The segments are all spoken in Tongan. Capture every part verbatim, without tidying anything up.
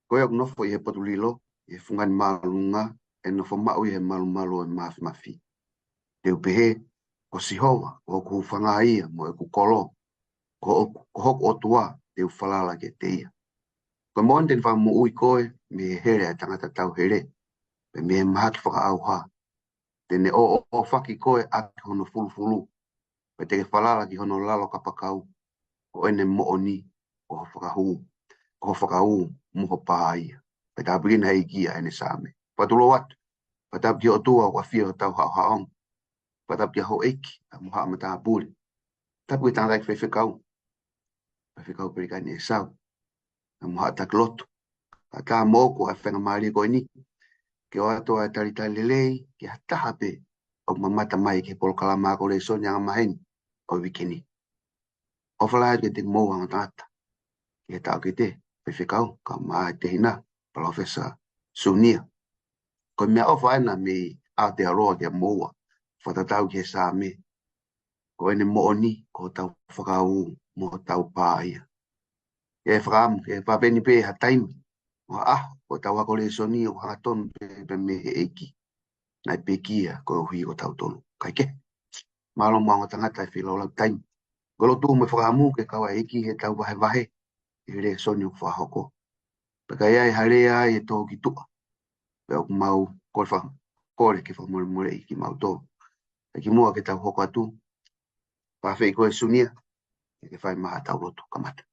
Ko ia ʻoku nofo ʻi he potu lilo, ʻi he fungani māʻolunga, ʻe nofo maʻu ʻi he malumalu ʻo e māfimafi. Te u pehē, ko Sihova, ko hoku hūfanga ia, mo ʻeku kolo, ko hoku, ko hoku ʻOtua, te u falala kiate ia. Ko e moʻoni te ne fakamoʻui koe, mei he hele ʻa e tangata tauhele, pea mei he mahaki fakaʻauha. Te ne ʻōʻōfaki koe ʻaki hono fulufulu, pea te ke falala ki hono lalo kapakau, ko ʻene moʻoni, ko ho fakahū, ko ho fakaū, mo ho pā ia. Pea tāpuekina ʻe he ʻEiki ʻa ʻene saame. Fakatulou atu, fakatapu ki he ʻOtua ʻoku ʻafio ʻi hotau haʻohaʻonga. Fakatapu ki he houʻeiki, ʻa mo haʻa matāpule. Tapu ki he tangataʻeiki faifekau, Faifekau Pelikani ʻEsau, ʻa mo haʻa taki lotu. Kae ʻatā moʻoku ʻa e faingamālie ko eni ke ʻoatu ʻa e talitali lelei ki ha taha pē ʻoku mamata mai ki he polokalama ako lēsoni angamaheni ʻo e uike ni. ʻOfa lahi atu kiate kimoua ongo tangata, ki he taʻokete, faifekau, kae ʻumaʻā ʻa e tehina, Palōfesa Sunia. Ko e meʻaʻofa ena mei Aotearoa kia moua, fakatatau ki he saame, ko ʻene moʻoni, ko hotau fakaū, mo hotau pā ia. ʻE fakaʻamu, ʻe fakaʻamu pē ha taimi, ʻo ha ʻaho, ko hotau ako lēsoni ʻoku hangatonu pē, pē mei he ʻEiki. Naʻe pekia koeʻuhi ko tautolu. Kae kehe, mālō muʻa ongo tangata e feilaulau taimi. Ko e lotu mo e fakaʻamu ke kau ʻa e ʻEiki heʻetau vahevahe ʻi he lēsoni ʻoku fakahoko. Pea ka ʻi ai ha lea ʻe tō ki tuʻa, pea ʻoku mau kole fa-, kole ke fakamolemoleʻi kimautolu. Pea kimuʻa ke tau hoko atu, fakaafeʻi koe Sunia, ke ke fai mai haʻatau lotu kamata.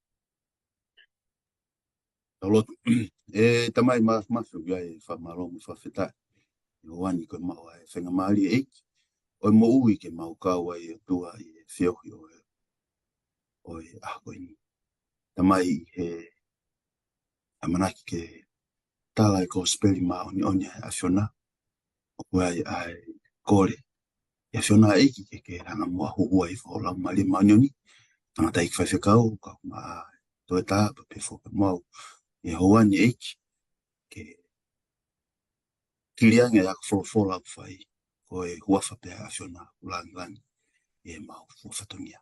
Tau lotu. ʻE Tamai Māfimafi, ʻoku ʻi ai e fakamālō mo e fakafetaʻi ʻi he ʻaho ni ko e maʻu ʻa e faingamālie ʻEiki ʻo e moʻui ke mau kau ai ʻOtua ʻi he feohi ʻo e, ʻo e ʻaho ko eni. Tamai, ʻi he ʻamanaki ke tala e kosipeli māʻoniʻoni ʻa e ʻAfiona, ʻoku ʻi ai ʻa e kole ʻa e ʻAfiona ʻEiki ke ke hanga muʻa ʻo huhuʻi ai ho Laumālie Māʻoniʻoni, tangataʻeiki faifekau, kae ʻumaʻā ʻa e toe taha pea pehē foki mo au ʻi he ʻaho ni ʻEiki, ke kili ange ʻa e ako folofola ʻoku fai, ko e huafa pē ʻa e ʻAfiona ʻoku lāngilangi ʻi heʻemau fua fatongia.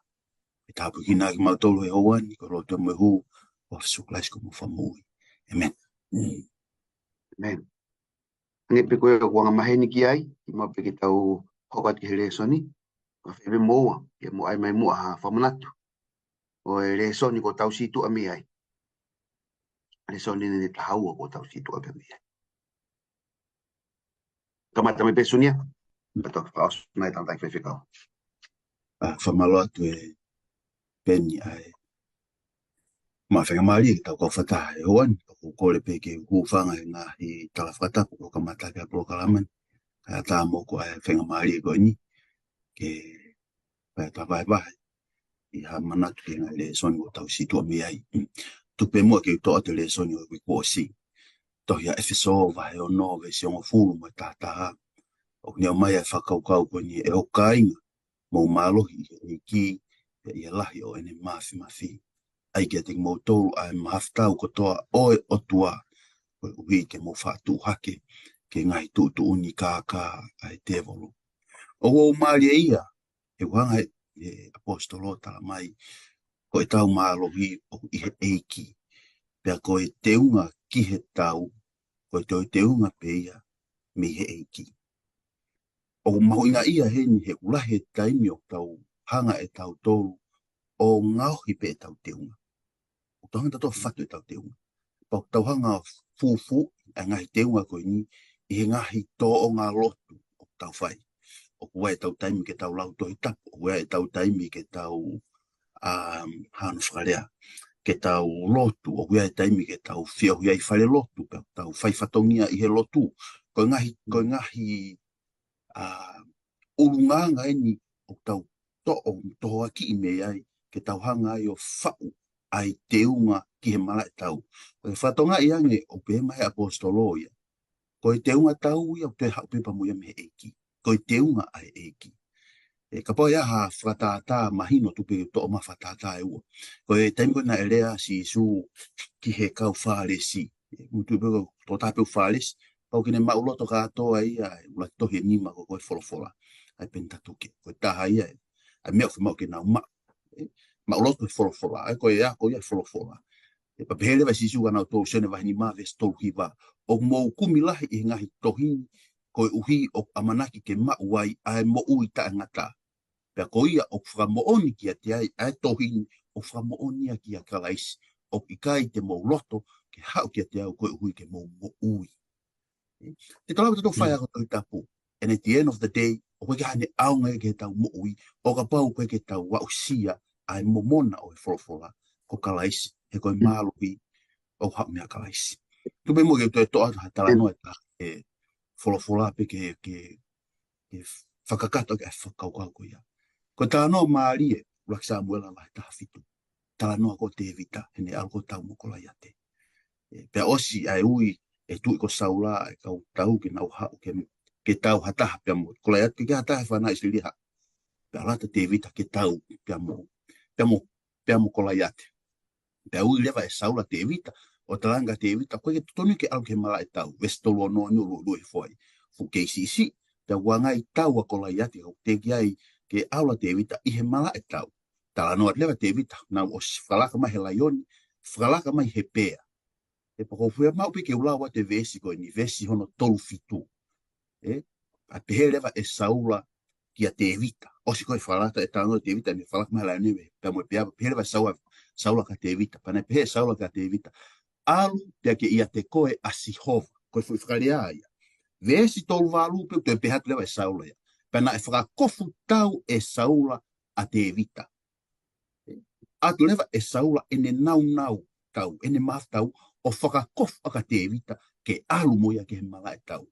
ʻE tāpuekina kimautolu he ʻaho ni, ko e lotu mo e hū ʻo Sīsū Kalaisi ko homau Fakamoʻui. ʻĒmeni. ʻĒmeni. Hangē pē ko ia ʻoku angamaheni ki ai, kimuʻa pea ke tau hoko atu ki he lēsoni, fakaafeʻi pē moua ke mou ʻai mai muʻa ha fakamanatu ʻo e lēsoni kuo tau situʻa mei ai. Lēsoni ni ʻe taha ua kuo tau situʻa pē mei ai. Kamata mai pē Sunia, pea toki fakaʻosi mai tangataʻeiki faifekau. ʻA, fakamālō atu ʻe Peni ʻa e maʻu faingamālie ke tau kau fakataha he ʻaho ni, ʻoku kole pē ke u hūfanga he ngaahi tala fakatapu kuo kamata ʻaki ʻa e polokalama ni, kae ʻatā moʻoku ʻa e faingamālie ko eni, ke pea ta vahevahe ʻi ha manatu ki he ngaahi lēsoni kuo tau situʻa mei ai. Tuku pē muʻa ke u toʻo atu e lēsoni ʻo e uike kuo ʻosi. Tohi ʻa ʻEfesō vahe ono veesi hongofulu mo e taha taha. ʻOku ne ʻomai ʻa e fakakaukau ko eni: ʻE hoku kāinga, mou mālohi ʻi he ʻEiki, pea ʻi he lahi ʻo ʻene māfimafi. ʻAi kiate kimoutolu ʻa e mahafu tau kotoa ʻo e ʻOtua, koeʻuhi ke mou faʻa tuʻu hake ki he ngaahi tuʻutuʻuni kākā ʻa e tēvolo. ʻOku ou mālieʻia he ʻoku hanga ʻe he ʻaposetolo ʻo tala mai, ko ʻetau mālohi ʻoku ʻi he ʻEiki. Pea ko e teunga ki he tau, ko e toe teunga pē ia mei he ʻEiki. ʻOku mahuʻinga ia heni he ʻoku lahi e taimi ʻoku tau hanga ʻe tautolu ʻo ngaohi pē ʻetau teunga. ʻOku tau hanga tautolu ʻo fatu ʻetau teunga. Pea ʻoku tau hanga ʻo fufū ʻa e ngaahi teunga ko eni ʻi he ngaahi tōʻonga lotu ʻoku tau fai. ʻOku ʻi ai ʻetau taimi ke tau lau Tohi Tapu, ʻoku ʻi ai ʻetau taimi ke tau, um, hano fakalea, ke tau lotu, ʻoku ʻi ai e taimi ke tau feohi ai fale lotu, pea tau fai fatongia ʻi he lotu. Ko e ngaahi, ko e ngaahi, a, ʻulungaanga eni ʻoku tau toʻo, tohoakiʻi mei ai, ke tau hanga ai ʻo faʻu ʻa e teunga ki he malaʻe tau. Ko e fatongia ange ʻoku pehē mai ʻe he ʻaposetolo ia, ko e teunga tau ia ʻoku toe haʻu pē pea mo ia mei he ʻEiki. Ko e teunga ʻa e ʻEiki. ʻE, kapau ʻe ʻi ai ha fakatātā mahino, tuku pē ke u toʻo mai ha fakatātā ʻe ua. Ko e taimi ko ē naʻe lea ʻa Sīsū ki he kau Fālesi. ʻE, ʻoku tuʻu pē ko e tokotaha pē ʻoku Fālesi, pau ke ne maʻuloto kātoa ia ʻa e ʻuluaki tohi ʻe nima ko ē ʻo e folofola, ʻa e Penitatuke. Ko e taha ia ʻa e, ʻa e meʻa ʻoku fiemaʻu ke nau maʻu. ʻE, maʻuloto he folofola, ʻa ia ko e ako ia ʻo e folofola. Pea pehē leva ʻe Sīsū kia nautolu, Sione vahe nima veesi tolu hiva, ʻOku mou kumi lahi ʻi he ngaahi tohi ni, koeʻuhi ʻoku ʻamanaki ke maʻu ai ʻa e moʻui taʻengata. Pea ko ia ʻoku fakamoʻoni kiate au ʻa e tohi ni, ʻoku fakamoʻoni ia kia Kalaisi, ʻoku ʻikai te mou loto ke haʻu kiate au koeʻuhi ke mou moʻui. Te tala ʻa e tohi tapu. And at the end of the day, ʻoku ʻikai ke ʻi ai hano ʻaonga ia ki heʻetau moʻui, ʻo kapau ʻoku ʻikai ke tau aʻusia ʻa e momona ʻo e folofola, ko Kalaisi, he ko e mālohi ʻoku haʻu mei a Kalaisi. Tuku pē muʻa ke u toe toʻo atu ha talanoa ʻe taha ʻi he folofola pē ke, ke, ke fakakakato ʻaki ʻa e fakakaukau ko ia. Ko e talanoa mālie, ʻuluaki Sāmiuela vahe taha fitu. Talanoa ko Tēvita, heʻene ʻalu ko ʻo tau mo Kolaiate. ʻE, pea ʻosi ʻa e ui ʻe he tuʻi ko Saula ʻa e kau tau ke nau haʻu ke, ke tau ha taha pea mo Kolaiate, ke ha taha he fānau ʻIsileli ha. Pea ʻalu atu Tēvita ke tau pea mo, pea mo, pea mo Kolaiate. Pea ui leva ʻe Saula Tēvita, ʻo talaange kia Tēvita, ʻOku ʻikai ke totonu ke ʻalu ki he malaʻe tau, veesi tolu ono ni ʻo luelue hifo ai. Fuʻu kei siʻisiʻi, pea ʻoku ʻi ai e ngaahi tau ʻa Kolaiate, ka ʻoku teʻeki ai ke ʻalu ʻa Tēvita ʻi he malaʻe tau. Talanoa leva Tēvita, naʻa ku ʻosi fakalaka mai he laione, fakalaka mai he pea. ʻE pea ʻoku ou fie maʻu pē ke u lau atu e veesi ko eni, veesi hono tolu fitu. ʻE, pea pehē leva ʻe Saula kia Tēvita. ʻOsi ko ē fakalaka e talanoa Tēvita, ne fakalaka mai he laione, pea mo e pea, pehē leva Saula, Saula kia Tēvita. Pea naʻe pehē Saula kia Tēvita, ʻAlu pea ke ʻiate koe ʻa Sihova. Ko e foʻi fakalea ia. Veesi tolu valu pē, toe pehē atu leva ʻe Saula ia. Pea naʻe fakakofu tau ʻe Saula ʻa Tēvita. ʻAtu leva ʻe Saula ʻene naunau tau, ʻene mahafu tau, ʻo fakakofu ʻaki ʻa Tēvita ke ʻalu mo ia ki he malaʻe tau.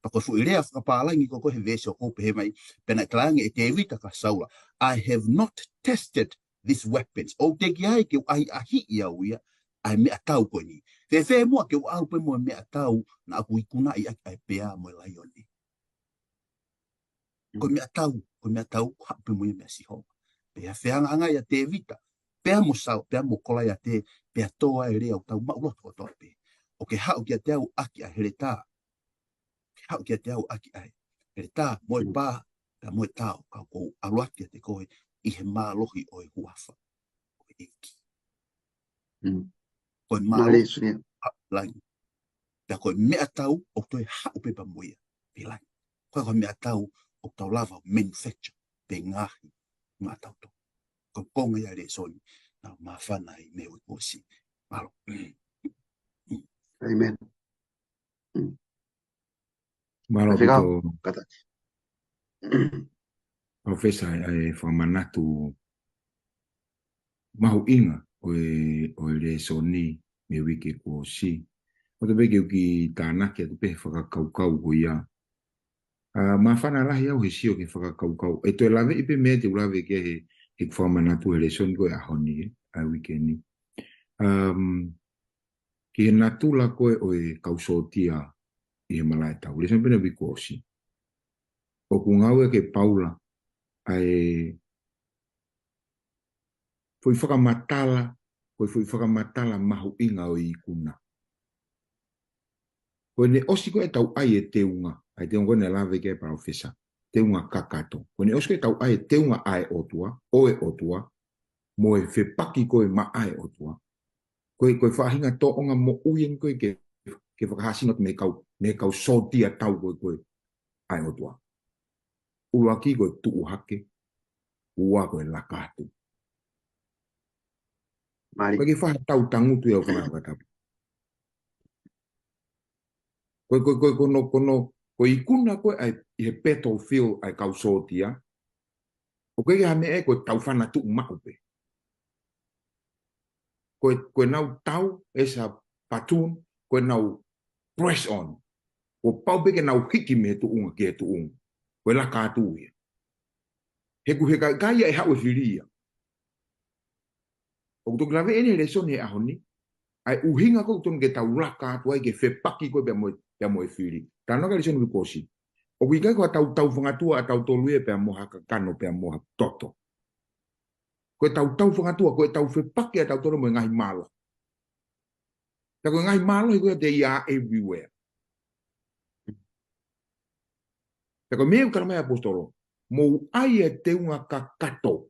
Pea ko e foʻi lea fakapālangi ko ē he veesi ʻoku pehē mai, pea naʻe talaange ʻe Tēvita kia Saula, I have not tested these weapons. ʻOku teʻeki ai ke u ʻahiʻahiʻi au ia ʻa e meʻatau ko eni. Fēfē muʻa ke u ʻalu pē mo e meʻatau naʻa ku ikunaʻi ʻaki ʻa e pea mo e laione. Ko e meʻatau, ko e meʻatau, haʻu pē mo ia meia Sihova. Pea fehangahangai ʻa Tēvita, pea mo Sau, pea mo Kolaiate, pea tō ai e lea ʻoku tau maʻu loto kotoa pē. ʻOku ke haʻu kiate au ʻaki ʻa e heletā. Ke haʻu kiate au ʻaki ʻa e heletā, mo e pā, pea mo e tao, ka ʻoku ou ʻalu atu kiate koe ʻi he mālohi ʻo e huafa ʻo e ʻEiki. Ko e mālohi ʻa langi. Pea ko e meʻatau ʻoku toe haʻu pē pea mo ia mei langi. Ko e, ko e meʻatau ʻoku tau lava ʻo manufacture pe ngaohi maʻatautolu. Ko e konga ia e lēsoni naʻa ku māfana ai mei he uike kuo ʻosi. Mālō. ʻĒmeni. Mālō ʻaupito. Kātaki. Palōfesa, ʻa e fakamanatu mahuʻinga ʻo e, ʻo e lēsoni mei he uike kuo ʻosi. ʻOatu pē ke u kiʻi tānaki atu pē he fakakaukau ko ia. ʻA, māfana lahi au he sio ki he fakakaukau. ʻE toe laveʻi pē meʻa te u lave ki ai he, he fakamanatu he lēsoni ko e ʻaho ni, ʻa e uike ni. Um, ki he natula ko ē ʻo e kau sōtia ʻi he malaʻe tau. Lēsoni pē naʻe uike kuo ʻosi. ʻOku ngāueʻaki ʻe Paula ʻa e foʻi fakamatala, ko e foʻi fakamatala mahuʻinga ʻo e ikuna. Ko ʻene ʻosi ko ē ʻetau ʻai e teunga, ʻa e teunga ko ē naʻe lave ki ai e palōfesa, teunga kakato. Ko ʻene ʻosi ko ē ʻetau ʻai e teunga ʻa e ʻOtua, ʻo e ʻOtua, mo e fepaki ko ē maʻa e ʻOtua. Ko e, ko e faʻahinga tōʻonga moʻui eni ko ē ke, ke fakahāsino atu mei he kau, mei he kau sōtia tau ko ē, ko ē ʻa e ʻOtua. ʻUluaki ko e tuʻu hake, ua ko e laka atu. Mālie. Ko e ke faha tau tangutu ia ʻo fanga fakatapu. Ko e, ko e, ko e, ko hono, ko hono, ko e ikuna ko ē ʻa e, ʻi he battlefield ʻa e kau sōtia, ʻoku ʻikai ke ʻi ai ha meʻa ia, ko e tau fanatuʻu maʻu pē. Ko e, ko ʻenau tau, ʻe sa patun, ko ʻenau press on. Kuo pau pē ke nau hiki mei he tuʻunga ki he tuʻunga. Ko e laka atu ia. He ʻoku, he ʻikai, ʻikai ia ʻe haʻu e fili ia. ʻOku toki lave eni he lēsoni he ʻaho ni, ʻa e ʻuhinga ko ē ʻoku totonu ke tau laka atu ai ke fepaki ko ē pea mo e, pea mo e fili. Talanoa ki ai e lēsoni uike kuo ʻosi. ʻOku ʻikai ko ha tau, tau fangatua ʻatautolu ia pea mo ha kakano pea mo ha toto. Ko e tau, tau fangatua, ko e tau fepaki ʻatautolu mo e ngaahi mālohi. Pea ko e ngaahi mālohi ko ia they are everywhere. Pea ko e meʻa ʻoku tala mai ʻe he ʻaposetolo, mou ʻai e teunga kakato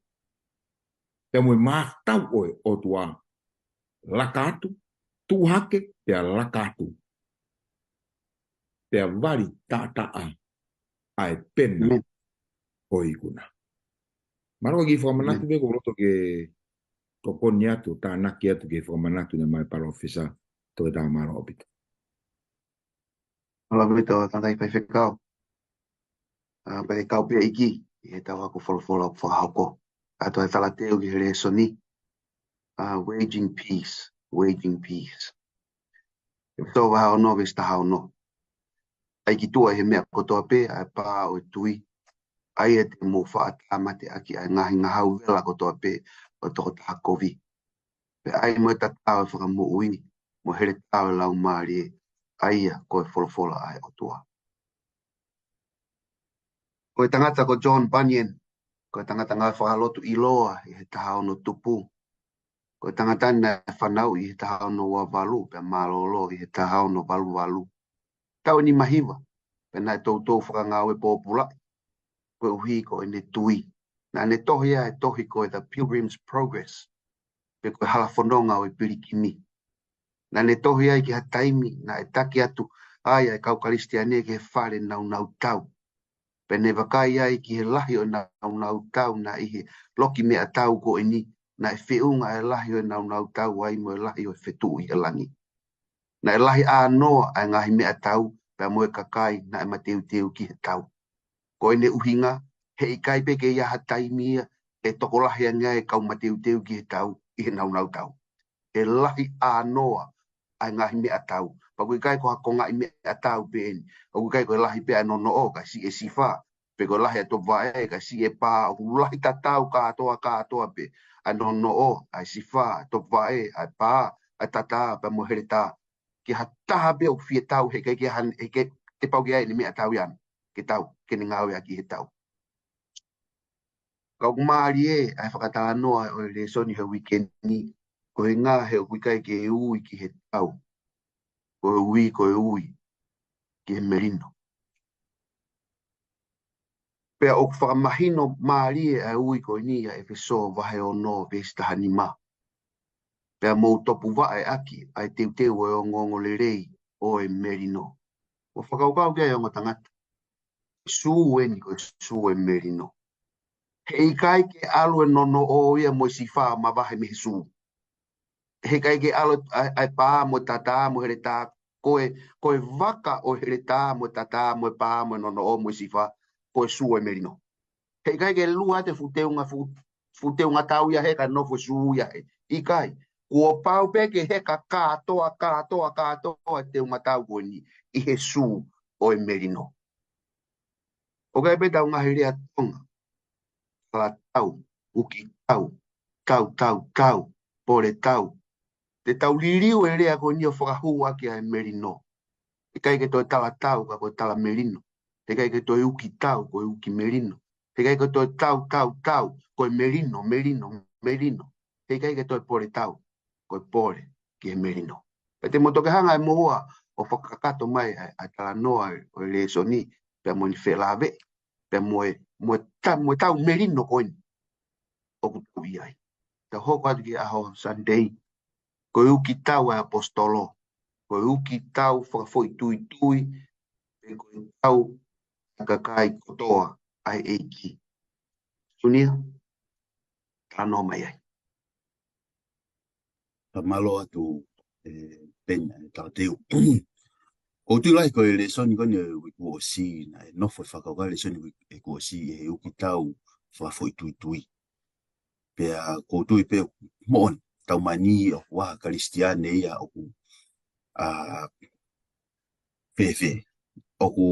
pea mo e mahafu tau ʻo e ʻOtua. laka atu, tuʻu hake, pea laka atu. Pea vali taʻataʻa ʻa e pena ʻo e ikuna. Mālō. Kiʻi fakamanatu pē, ʻoku ou loto ke tokoni atu, tānaki atu ki he fakamanatu naʻe mai palōfesa, toketā, mālō ʻaupito. Mālō ʻaupito, tangataʻi faifekau. ʻA, pea kau pē ʻEiki ʻi heʻetau ako folofola ʻoku fakahoko. ʻA, toe talateu ki he lēsoni. ʻA, Waging Peace, Waging Peace. ʻEfesō vahe ono, veesi taha ono. ʻAi ki tuʻa ʻi he meʻa kotoa pē ʻa e pā ʻo e tui, ʻa ia te mou faʻa tāmateʻaki ʻa e ngaahi ngahau vela kotoa pē ʻo e tokotaha kovi. Pea ʻai mo e tatā ʻo e fakamoʻui, mo e heletā ʻo e Laumālie, ʻa ia ko e folofola ʻa e ʻOtua. Ko e tangata ko John Bunyan, ko e tangata ngāue fakalotu ʻiloa ʻi he taha ono tupu. Ko e tangata naʻe fanauʻi ʻi he taha ono ua valu, pea mālōlō ʻi he taha ono valu valu. Taʻu ʻe nima hiva, pea naʻe toutou fakangāue pōpulaʻi, koeʻuhi ko ʻene tui. Naʻa ne tohi ʻa e tohi ko e The Pilgrim's Progress, pe ko e Hala Fononga ʻo e Pilikimi. Naʻa ne tohi ai ki ha taimi naʻe taki atu ai ʻa e kau Kalisitiane ki he fale nāunau tau. Pea ne vakai ai ki he lahi ʻo e nāunau tau naʻe ʻi he loki meʻatau ko eni, naʻe feʻunga ʻa e lahi ʻo e nāunau tau ai mo e lahi ʻo e fetuʻu ʻi he langi. Naʻe lahi ʻānoa ʻa e ngaahi meʻatau, pea mo e kakai naʻe mateuteu ki he tau. Ko ʻene ʻuhinga, heʻikai pē ke ʻi ai ha taimi ia ʻe tokolahi ange ai e kau mateuteu ki he tau ʻi he nāunau tau. ʻE lahi ʻānoa ʻa e ngaahi meʻatau. Pea ʻoku ʻikai ko ha kongaʻi meʻatau pē eni. ʻOku ʻikai ko e lahi pē ʻa e nonoʻo, kae siʻi e sifa. Pe ko e lahi ʻa e topuvaʻe, kae siʻi e pā. ʻOku lahi tatau kātoa, kātoa pē ʻa e nonoʻo, ʻa e sifa, topuvaʻe, ʻa e pā, ʻa e tatā, pea mo e heletā. Ki ha taha pē ʻoku fie tau, heʻikai ke ha-, heʻikai ke pau ke ʻi ai ʻene meʻatau ia ke tau, ke ne ngāueʻaki he tau. Ka ʻoku mālie ʻa e fakatalanoa ʻo e lēsoni he uike ni, koeʻuhi he ʻoku ʻikai ke ui ki he tau, ko e ui, ko e ui ki he melino. Pea ʻoku fakamahino mālie ʻa e ui ko eni ʻa ʻEfesō vahe ono veesi taha nima. Pea mou topuvaʻe ʻaki ʻa e teuteu ʻo e ongoongolelei ʻo e melino. ʻOku fakakaukau ki ai e ongo tangata. Sū eni ko e sū ʻo e melino. Heʻikai ke ʻalu e nonoʻo ia mo e sifa ʻo mavahe mei he sū. Heʻikai ke ʻalu ʻa, ʻa e pā mo e tatā mo e heletā. Ko e, ko e vaka ʻo e heletā mo e tatā mo e pā mo e nonoʻo mo e sifa, ko e sū ʻo e melino. Heʻikai ke lua atu e fuʻu teunga, fuʻu, fuʻu teunga tau ia he kae nofo e sū ia he. ʻIkai. Kuo pau pē ke heka kātoa, kātoa, kātoa e teunga tau ko eni ʻi he sū ʻo e melino. ʻOku ʻi ai pē ʻetau ngaahi lea Tonga. Talatau, ukitau, tautautau, poletau. Te tau liliu e lea ko eni ʻo fakahū ʻaki ʻa e melino. Heʻikai ke toe talatau ka ko e talamelino. Heʻikai ke toe ukitau, ko e ukimelino. Heʻikai ke toe tautautau, ko e melino, melino, melino. Heʻikai ke toe poletau, ko e pole ki he melino. Pea te mou toki hanga ʻe moua ʻo fakakakato mai ʻa e, ʻa e talanoa ʻo e lēsoni, pea mo ʻene felāveʻi, pea mo e, mo e ta-, mo e tau melino ko eni ʻoku tau ʻi ai. Tau hoko atu ki he ʻaho Sunday, ko e ukitau ʻa e ʻaposetolo, ko e ukitau fakafoʻituitui, pe ko e tau ʻa e kakai kotoa ʻa e ʻEiki. Sunia, talanoa mai ai. Ka mālō atu, ʻe, Peni, ʻe, talateu. ʻOku ou tui lahi ko e lēsoni ko eni ʻo e uike kuo ʻosi, naʻe nofo e fakakaukau lēsoni ʻo e uike kuo ʻosi ʻi he ukitau fakafoʻituitui. Pea ʻoku ou tui pē moʻoni, tau mani ʻoku ʻi ai ha Kalisitiane ia ʻoku, ʻa, fēfē, ʻoku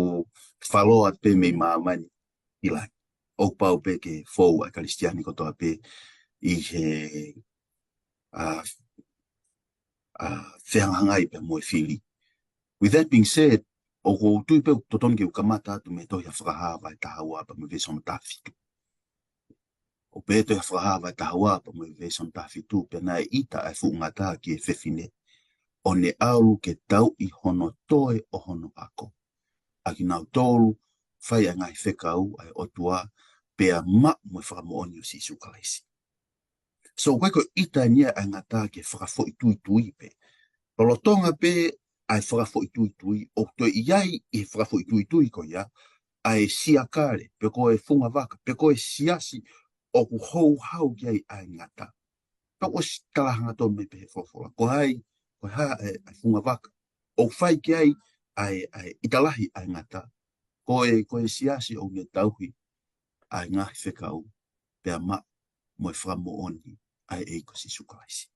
fālō atu pē mei māmani ki langi. ʻOku pau pē ke fou ʻa e Kalisitiane kotoa pē ʻi he, ʻa, ʻa, fehangahangai pea mo e fili. With that being said, ʻoku ou tui pē ʻoku totonu ke u kamata atu mei he tohi ʻa Fakahā vahe taha ua pea mo e veesi hono taha fitu. ʻOku pehē ʻe he Fakahā vahe taha ua pea mo e veesi hono taha fitu, pea naʻe ʻita ʻa e fuʻu ngata ki he fefine, ʻo ne ʻalu ke tauʻi hono toe ʻo hono ako, ʻa kinautolu fai ʻa e ngaahi fekau ʻa e ʻOtua, pea maʻu mo e fakamoʻoni ʻo Sīsū Kalaisi. So, ʻoku ʻikai ko e ʻita eni ia ʻa e ngata ke fakafoʻituitui pē. Lolotonga pē ʻa e fakafoʻituitui, ʻoku toe ʻi ai ʻi he fakafoʻituitui ko ia, ʻa e siakale, pe ko e fungavaka, pe ko e siasi, ʻoku houhau ki ai ʻa e ngata. Pea ʻosi tala hangatonu mai pē he folofola. Ko hai, ko e hā ʻa e, ʻa e fungavaka. ʻOku fai ki ai ʻa e, ʻa e ʻita lahi ʻa e ngata. Ko e, ko e siasi ʻoku ne tauhi ʻa e ngaahi fekau, pea maʻu mo e fakamoʻoni ʻa e ʻEiki ko Sīsū Kalaisi.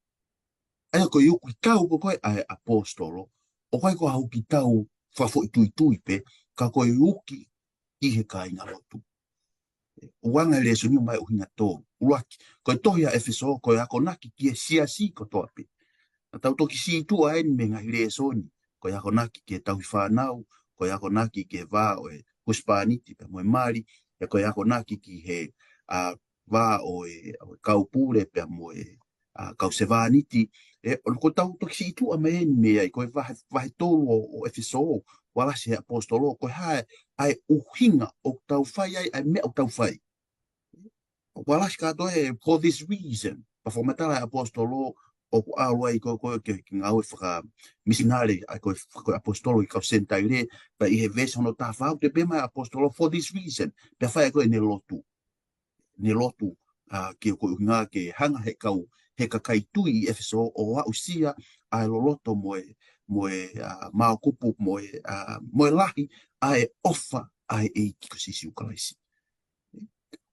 ʻA ia ko e uki tau ko ē ʻa e ʻaposetolo, ʻoku ʻikai ko ha uki tau fakafoʻituitui pē, ka ko e uki ki he kāingalotu. ʻOku anga e lēsoni ʻoku ʻomai ʻuhinga tolu. ʻUluaki, ko e tohi ʻa ʻEfesō, ko e akonaki ki he siasi kotoa pē. Naʻa tau toki sītuʻa eni mei he ngaahi lēsoni, ko e akonaki ki he tauhi fānau, ko e akonaki ki he vā ʻo e husepāniti pea mo e mali, ʻa ia ko e akonaki ki he, ʻa, vā ʻo e, ʻo e kau pule pea mo e, ʻa, kau sevāniti. ʻE, ʻo ko ʻetau toki sītuʻa mai eni mei ai, ko e vahe, vahe tolu ʻo, ʻo ʻEfesō, ʻoku ʻalasi he ʻaposetolo, ko e hā ʻa e ʻuhinga ʻoku tau fai ai, ʻa e meʻa ʻoku tau fai. ʻOku ʻalasi kātoa he for this reason. Pea fakamatala ʻa e ʻaposetolo, ʻoku ʻalu ai ko ē, ko ē ki he, ki he ngāue fakamisinale, ʻa ia ko e, ko e ʻaposetolo ki he kau Senitaile, pea ʻi he veesi hono taha fā ʻoku toe pehē mai ʻa e ʻaposetolo for this reason. Pea fai ko ē ʻene lotu. ʻEne lotu, ʻa, ke ko e ʻuhinga ke hanga he kau, he kakai tui ʻi ʻEfesō ʻo aʻusia ʻa e loloto mo e, mo e, ʻa, maokupu mo e, ʻa, mo e lahi ʻa e ʻofa ʻa e ʻEiki ko Sīsū Kalaisi.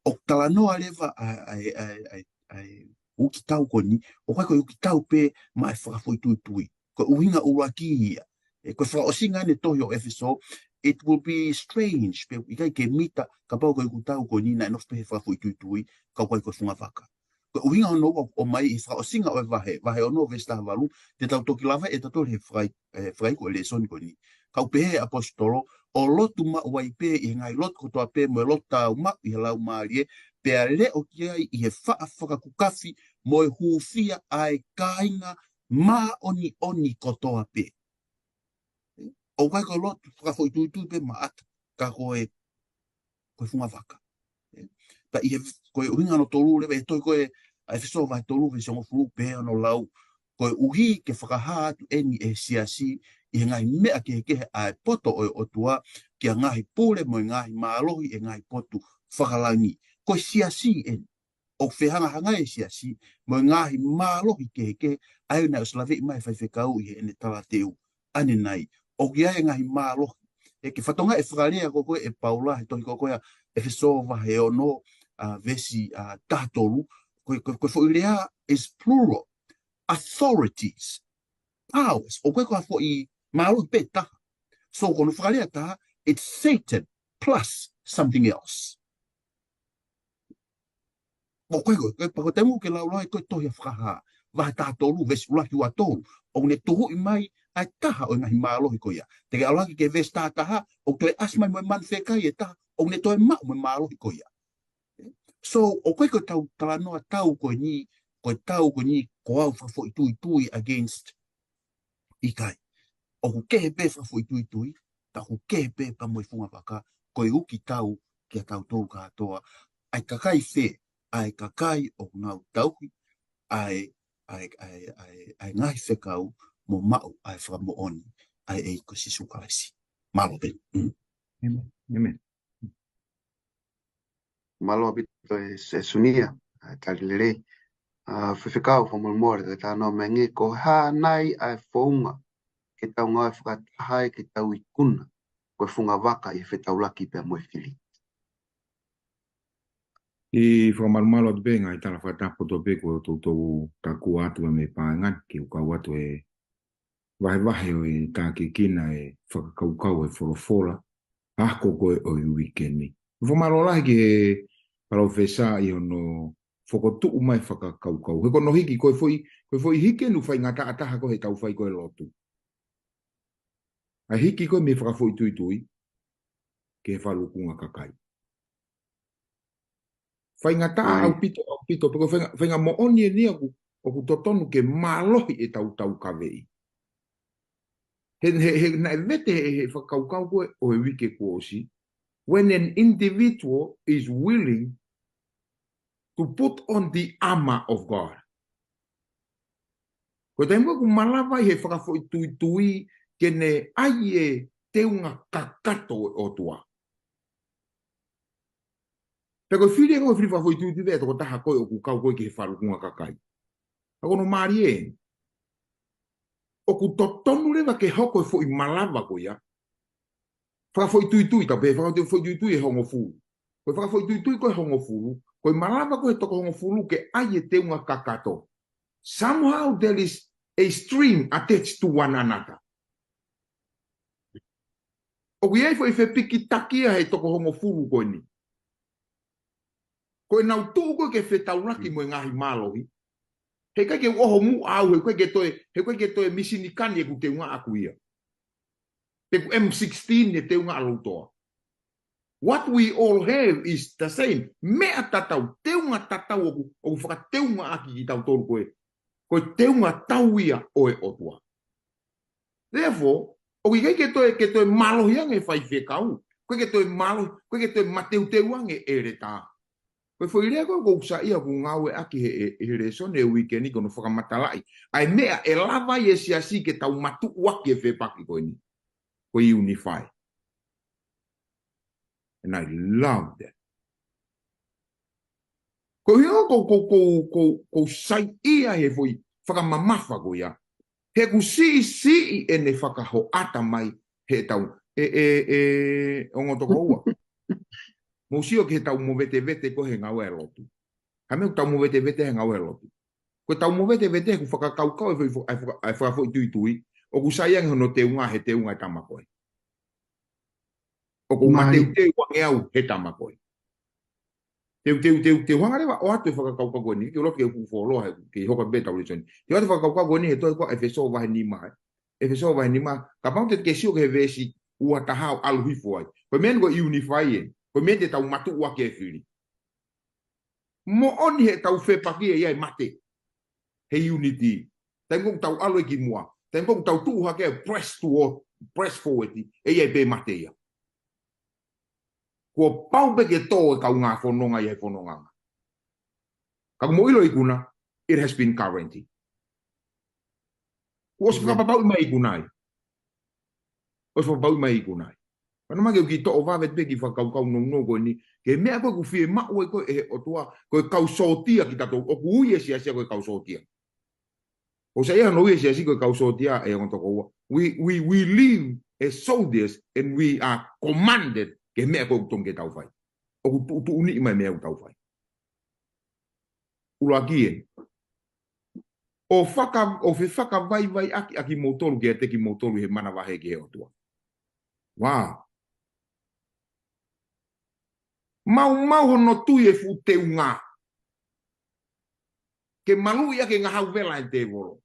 ʻOku talanoa leva ʻa, ʻa, ʻa, ʻa, ʻa e uki tau ko eni, ʻoku ʻikai ko e uki tau pē maʻa e fakafoʻituitui. Ko e ʻuhinga ʻuluaki ia. ʻE, ko e fakaʻosinga ʻene tohi ʻo ʻEfesō, it will be strange, pe ʻikai ke mita, kapau ko e uki tau ko eni naʻe nofo pē he fakafoʻituitui, ka ʻoku ʻikai ko e fungavaka. Ko e ʻuhinga hono ua ʻoku ʻomai ʻi he fakaʻosinga ʻo e vahe, vahe ono veesi taha valu, te tau toki lava ʻe tautolu he fakai-, ʻe, fakaiku ʻo e lēsoni ko eni. Ka ʻoku pehē ʻe he ʻaposetolo, ʻo lotu maʻu ai pē ʻi he ngaahi lotu kotoa pē mo e lotu tāumaʻu ʻi he Laumālie, pea leʻo ki ai ʻi he faʻa fakakukafi mo e hūfia ʻa e kāinga māʻoniʻoni kotoa pē. ʻOku ʻikai ko e lotu fakafoʻituitui pē maʻata, ka ko e, ko e fungavaka. Pea ʻi he, ko e ʻuhinga hono tolu leva ʻi he tohi ko ē ʻa ʻEfesō vahe tolu veesi hongofulu pehē hono lau, koeʻuhi ke fakahā atu eni ʻe he siasi ʻi he ngaahi meʻa kehekehe ʻa e poto ʻo e ʻOtua ki he ngaahi pule mo e ngaahi mālohi ʻo e ngaahi potu fakalangi. Ko e siasi eni. ʻOku fehangahangai e siasi mo e ngaahi mālohi kehekehe, ʻa ia naʻe ʻosi laveʻi mai ʻe he faifekau ʻi heʻene talateu ʻanenai. ʻOku ʻi ai e ngaahi mālohi. ʻE ke fatongia e fakalea ko ē ʻe Paula he tohi ko ē ʻa ʻEfesō vahe ono, ʻa, veesi, ʻa, taha tolu, ko e, ko e, ko e foʻi lea is plural. Authorities, powers, ʻoku ʻikai ko ha foʻi mālohi pē taha. So, ko hono fakalea taha, it's Satan plus something else. ʻOku ʻikai ko e, ko e, pea ko e taimi ʻoku ke laulau ai ko e tohi ʻa Fakahā, vahe taha tolu, veesi ʻuluaki ua tolu, ʻoku ne tuhuʻi mai ʻa e taha ʻo e ngaahi mālohi ko ia. Te ke ʻalu hake ki he veesi taha taha, ʻoku toe ʻasi mai mo e manu fekai e taha, ʻoku ne toe maʻu mo e mālohi ko ia. So, ʻoku ʻikai ko ʻetau talanoa tau ko eni, ko e tau ko eni, ko au fakafoʻituitui against, ʻikai. ʻOku kehe pē fakafoʻituitui, ka ʻoku kehe pē pea mo e fungavaka, ko e uki tau kia tautolu kātoa, ʻa e kakai fē, ʻa e kakai ʻoku nau tauhi ʻa e, ʻa e, ʻa e, ʻa e, ʻa e ngaahi fekau mo maʻu ʻa e fakamoʻoni ʻa e ʻEiki ko Sīsū Kalaisi. Mālō pē. Mm. ʻĒmeni. ʻĒmeni. Mālō ʻaupito e, e Sunia, ʻa e tali lelei. ʻA, faifekau fakamolemole, ke talanoa mai ange, ko e hā nai ʻa e founga ke tau ngāue fakataha ai ke tau ikuna ko e fungavaka ʻi he fetaulaki pea mo e fili. ʻI he fakamalumalu atu pē ngaahi tala fakataha poto pē ko e toutou takua atu mei he paenga ni, ke u kau atu e vahevahe ʻo e tākiekina e fakakaukau e folofola, ako ko ē ʻo e uike ni. Fakamālō lahi ki he palōfesa ʻi hono fokotuʻu mai fakakaukau. He ko hono hiki ko e foʻi, ko e foʻi hiki ʻoku faingataʻa taha ko ē heʻetau fai ko ē lotu. ʻA e hiki ko ē mei he fakafoʻituitui ki he fakalukunga kakai. Faingataʻa ʻaupito, ʻaupito, pea ko e fainga-, faingamoʻoni eni ia ʻoku, ʻoku totonu ke mālohi ʻetau taukaveʻi. He, he, he, naʻe vete he, he fakakaukau ko ē ʻo e uike kuo ʻosi. When an individual is willing to put on the armor of God. Ko e taimi ʻoku malava ai he fakafoʻituitui ke ne ʻai e teunga kakato ʻo e ʻOtua. Pea ko e fili ē, ko e fili fakafoʻituitui pē ʻa e tokotaha ko ē ʻoku kau ko ē ki he falukunga kakai. Ka ko hono mālie ē, ʻoku totonu leva ke hoko e foʻi malava ko ia. Fakafoʻituitui, tau pehē fakafoʻituitui ʻe hongofulu. Ko e fakafoʻituitui ko ē ʻe hongofulu, ko e malava ko ē ʻe toko hongofulu ke ʻai e teunga kakato. Somehow there is a string attached to one another. ʻOku ʻi ai e foʻi fepikitaki ia he toko hongofulu ko eni. Ko ʻenau tuʻu ko ē ke fetaulaki mo e ngaahi mālohi. He ʻikai ke u ʻoho muʻa au, he ʻikai ke toe, he ʻikai ke toe misinikani ʻeku teunga ʻaʻaku ia. Pe ko e M sixteen e teunga ʻa Lotoa. What we all have is the same. Meʻa tatau, teunga tatau ʻoku, ʻoku fakateungaʻaki kitautolu ko ē. Ko e teunga tau ia ʻo e ʻOtua. Therefore, ʻoku ʻikai ke toe, ke toe mālohi ange faifekau. ʻOku ʻikai ke toe mālohi, ʻoku ʻikai ke toe mateuteu ange ʻeletā. Ko e foʻi lea ko ē ʻoku ou saiʻia ʻoku ngāueʻaki he, he, he lēsoni e uike ni ko hono fakamatalaʻi ʻa e meʻa ʻe lava ai e siasi ke tau matuʻuaki e fepaki ko eni. Ko e unify. And I love that. Ko e ʻuhinga ʻoku ou, ʻoku ou, ʻoku ou, ʻoku ou saiʻia he foʻi fakamamafa ko ia. He ʻoku siʻisiʻi ʻene fakahoʻata mai heʻetau, ʻe, ʻe, ʻe, ongo tokoua. Mou sio ki heʻetau movetevete ko ē he ngāue ʻa e lotu. Ka meʻa ʻoku tau movetevete he ngāue ʻa e lotu. Ko ʻetau movetevete he ʻoku fakakaukau e foʻi fo-, ʻa e faka-, ʻa e fakafoʻituitui, ʻoku sai ange hono teunga he teunga ʻa e tama ko ē. ʻOku ou mateuteu ange au he tama ko ē. Teu, teu, teu, teu hanga leva ʻo ʻoatu e fakakaukau ko eni, ke u loto ke u fuʻu fuoloa he, ke hoko pē ʻetau lēsoni. Ke u ʻoatu e fakakaukau ko eni he tohi ko ē ʻEfesō vahe nima, ē. ʻEfesō vahe nima, kapau te ke sio ki he veesi ua taha ʻo ʻalu hifo ai. Ko e meʻa eni ko e unify ē. Ko e meʻa te tau matuʻuaki e fili. Moʻoni heʻetau fepaki ʻe ʻi ai e mate. He unity. Taimi ʻoku tau ʻalu ai ki muʻa. Taimi ʻoku tau tuʻu hake ʻo press toward, press forward. ʻE ʻi ai pē mate ia. Kuo pau pē ke tō e kaungā fononga ʻi he fononga. Ka ʻoku mou ʻilo ikuna, it has been guaranteed. Kuo ʻosi fakapapauʻi mai ikuna ia. ʻOsi fakapapauʻi mai ikuna ia. Pea naʻa mau ke u kiʻi toʻo vave pē ki he fakakaukau nounou ko eni, ki he meʻa ko ē ʻoku fiemaʻu ai ko ē ʻe he ʻOtua, ko e kau sōtia kitautolu, ʻoku ui e siasi ia ko e kau sōtia. ʻOku sai ia hono ui e siasi ko e kau sōtia ʻe ongo tokoua. We, we, we live as soldiers and we are commanded ki he meʻa ko ē ʻoku totonu ke tau fai. ʻOku tuʻutuʻuni mai e meʻa ʻoku tau fai. ʻUluaki ē. ʻO faka-, ʻo fefakavaivaiʻaki ʻa kimoutolu kiate kimoutolu ʻi he manavahē ki he ʻOtua. Wow. Maumau hono tui e fuʻu teunga. Ke maluʻi ʻaki e ngahau vela ʻa e tēvolo.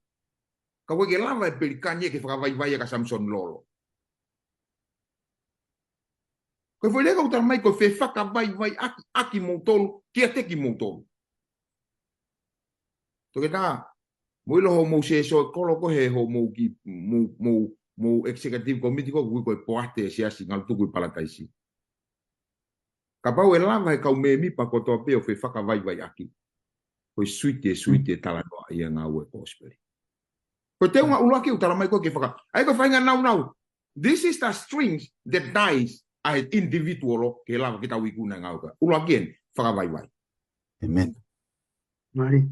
Ka ʻoku ʻikai ke lava e pelikani ia ke fakavaivai ʻaki ʻa Samisoni Lolo. Ko e foʻi lea ʻoku tala mai ko e fefakavaivaiʻaki ʻa kimoutolu, kiate kimoutolu. Toketā, mou ʻilo hoʻomou sēsō e kolo ko ē he hoʻomou kiʻi, mou, mou, mou executive committee ko ē ʻoku ui ko e poate e siasi ngalu tuku ʻi Palataisi. Kapau ʻe lava he kau mēmipa kotoa pē ʻo fefakavaivaiʻaki. Ko e suite, suite talanoa ia ngāue kosipeli. Ko e teunga ʻuluaki ʻoku tala mai ko ē ke faka-, ʻa ia ko e faʻahinga naunau. This is the strings that ties ʻa e individual ke lava ke tau ikuna ngāue ko ē. ʻUluaki eni, fakavaivai. Amen. Mari.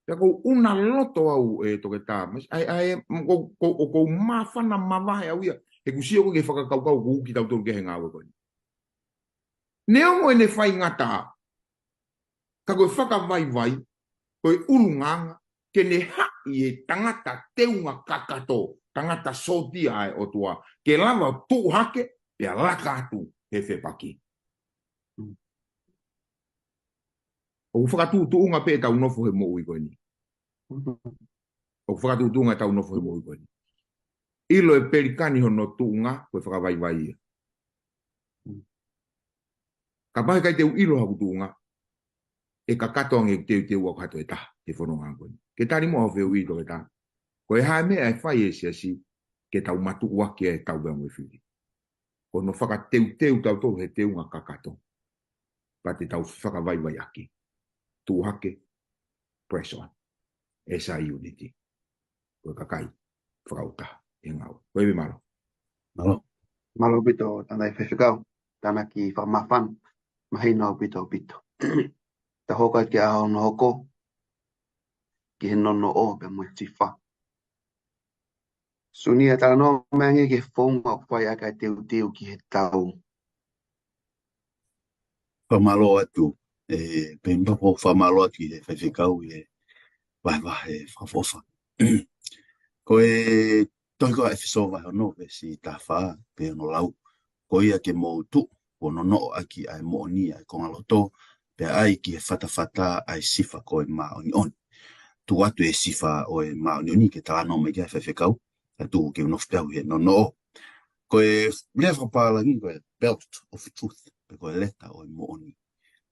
Pea ʻoku ou ʻuna loto au ē Toketā. Mas, ʻai, ʻai, ē, ʻoku, ʻoku, ʻoku ou māfana mavahe au ia. He ʻoku ou sio ko ē ki he fakakaukau ʻoku ui kitautolu ki he ngāue ko eni. Neongo ʻene faingataʻa. Ka ko e fakavaivai, ko e ʻulungaanga, ke ne haʻi e tangata teunga kakato, tangata sōtia ʻa e ʻOtua, ke lava tuʻu hake, pea laka atu he fepaki. ʻOku fakatuʻutuʻunga pē ʻetau nofo he moʻui ko eni. ʻOku fakatuʻutuʻunga ʻetau nofo he moʻui ko eni. ʻIlo e pelikani hono tuʻunga, ko e fakavaivai ia. Kapau he ʻikai te u ʻilo haku tuʻunga, ʻe kakato ange ʻeku teuteu ʻaʻaku ha toe taha, he fononga ko eni. Ke tali muʻa hoʻo fehuʻi Toketā. Ko e hā e meʻa ʻe fai ʻe he siasi, ke tau matuʻuaki ʻa e tau veongo e fili. Ko hono fakateuteu tautolu he teunga kakato. Pea te tau fakavaivaiʻaki. Tuʻu hake, press on. ʻE sai unity. Ko e kakai fakaʻuta e ngāue. Ko e mālō. Mālō. Mālō ʻaupito, Tana e Faifekau, Tana ki fakamafan, mahino ʻaupito ʻaupito. Ta hoka ki a ono hoko, ki he nonoʻo pea mo e sifa. Sunia, talanoa mai ange ki he founga ʻoku fai ʻaki e teuteu ki he tau. Fakamālō atu, e, pemba po fakamālō atu ki he Faifekau he vahevahe fakaʻofoʻofa. Ko e tohi ko ʻEfesō vahe ono veesi taha fā, pea ono lau. Ko ia ke mou tuʻu, ʻo nonoʻo ʻaki ʻa e moʻoni ʻa e kongaloto, pea ʻai ki he fatafata ʻa e sifa ko e māʻoniʻoni. Tuʻu atu e sifa ʻo e māʻoniʻoni ke talanoa mai ki ai e Faifekau, ka tuku ke u nofo pē au he nonoʻo. Ko e lea fakapālangi ko e belt of truth, pe ko e leta ʻo e moʻoni.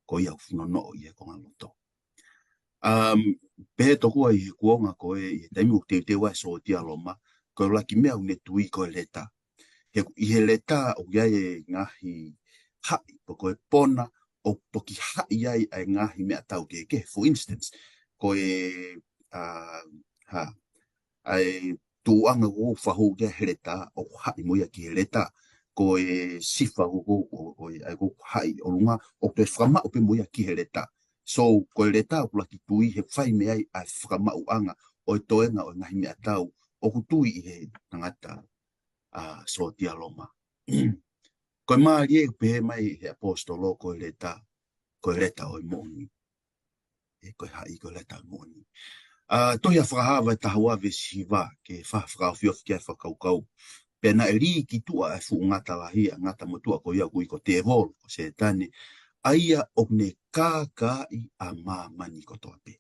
Ko ia ʻoku fuʻu nonoʻo ʻi he kongaloto. Um, pehē tokua ʻi he kuonga ko ē, ʻi he taimi ʻoku teuteu ai e sōtia Loma, ko e ʻuluaki meʻa ʻoku ne tui ko e leta. He ʻi he leta ʻoku ʻi ai e ngaahi haʻi, pe ko e pona, ʻoku toki haʻi ai ʻa e ngaahi meʻatau kehekehe. For instance, ko e, uh, ha, ʻa e tuʻuʻanga ʻoku fahu ki he leta, ʻoku haʻi mo ia ki he leta, ko e sifa ʻoku, ʻo, ʻo, ʻa e ʻoku haʻi ʻolunga, ʻoku toe fakamaʻu pē mo ia ki he leta. So, ko e leta ʻoku ʻuluaki tui he fai mei ai ʻa e fakamaʻuʻanga ʻo e toenga ʻo e ngaahi meʻatau ʻoku tui ʻi he tangata, a, sōtia Loma. Ko e mālie ʻoku pehē mai he ʻaposetolo ko e leta, ko e leta ʻo e moʻoni. ʻE ko e haʻi ko e leta moʻoni. A, tohi ʻa Fakahā vahe taha ua veesi hiva, ke fa-, fakaofiofi ki ai e fakakaukau. Pea naʻe lī ki tuʻa ʻa e fuʻu ngata lahi, ʻa e ngata motuʻa ko ia ʻoku ui ko e tēvolo, ko Sētane, ʻa ia ʻoku ne kākaaʻi ʻa māmani kotoa pē.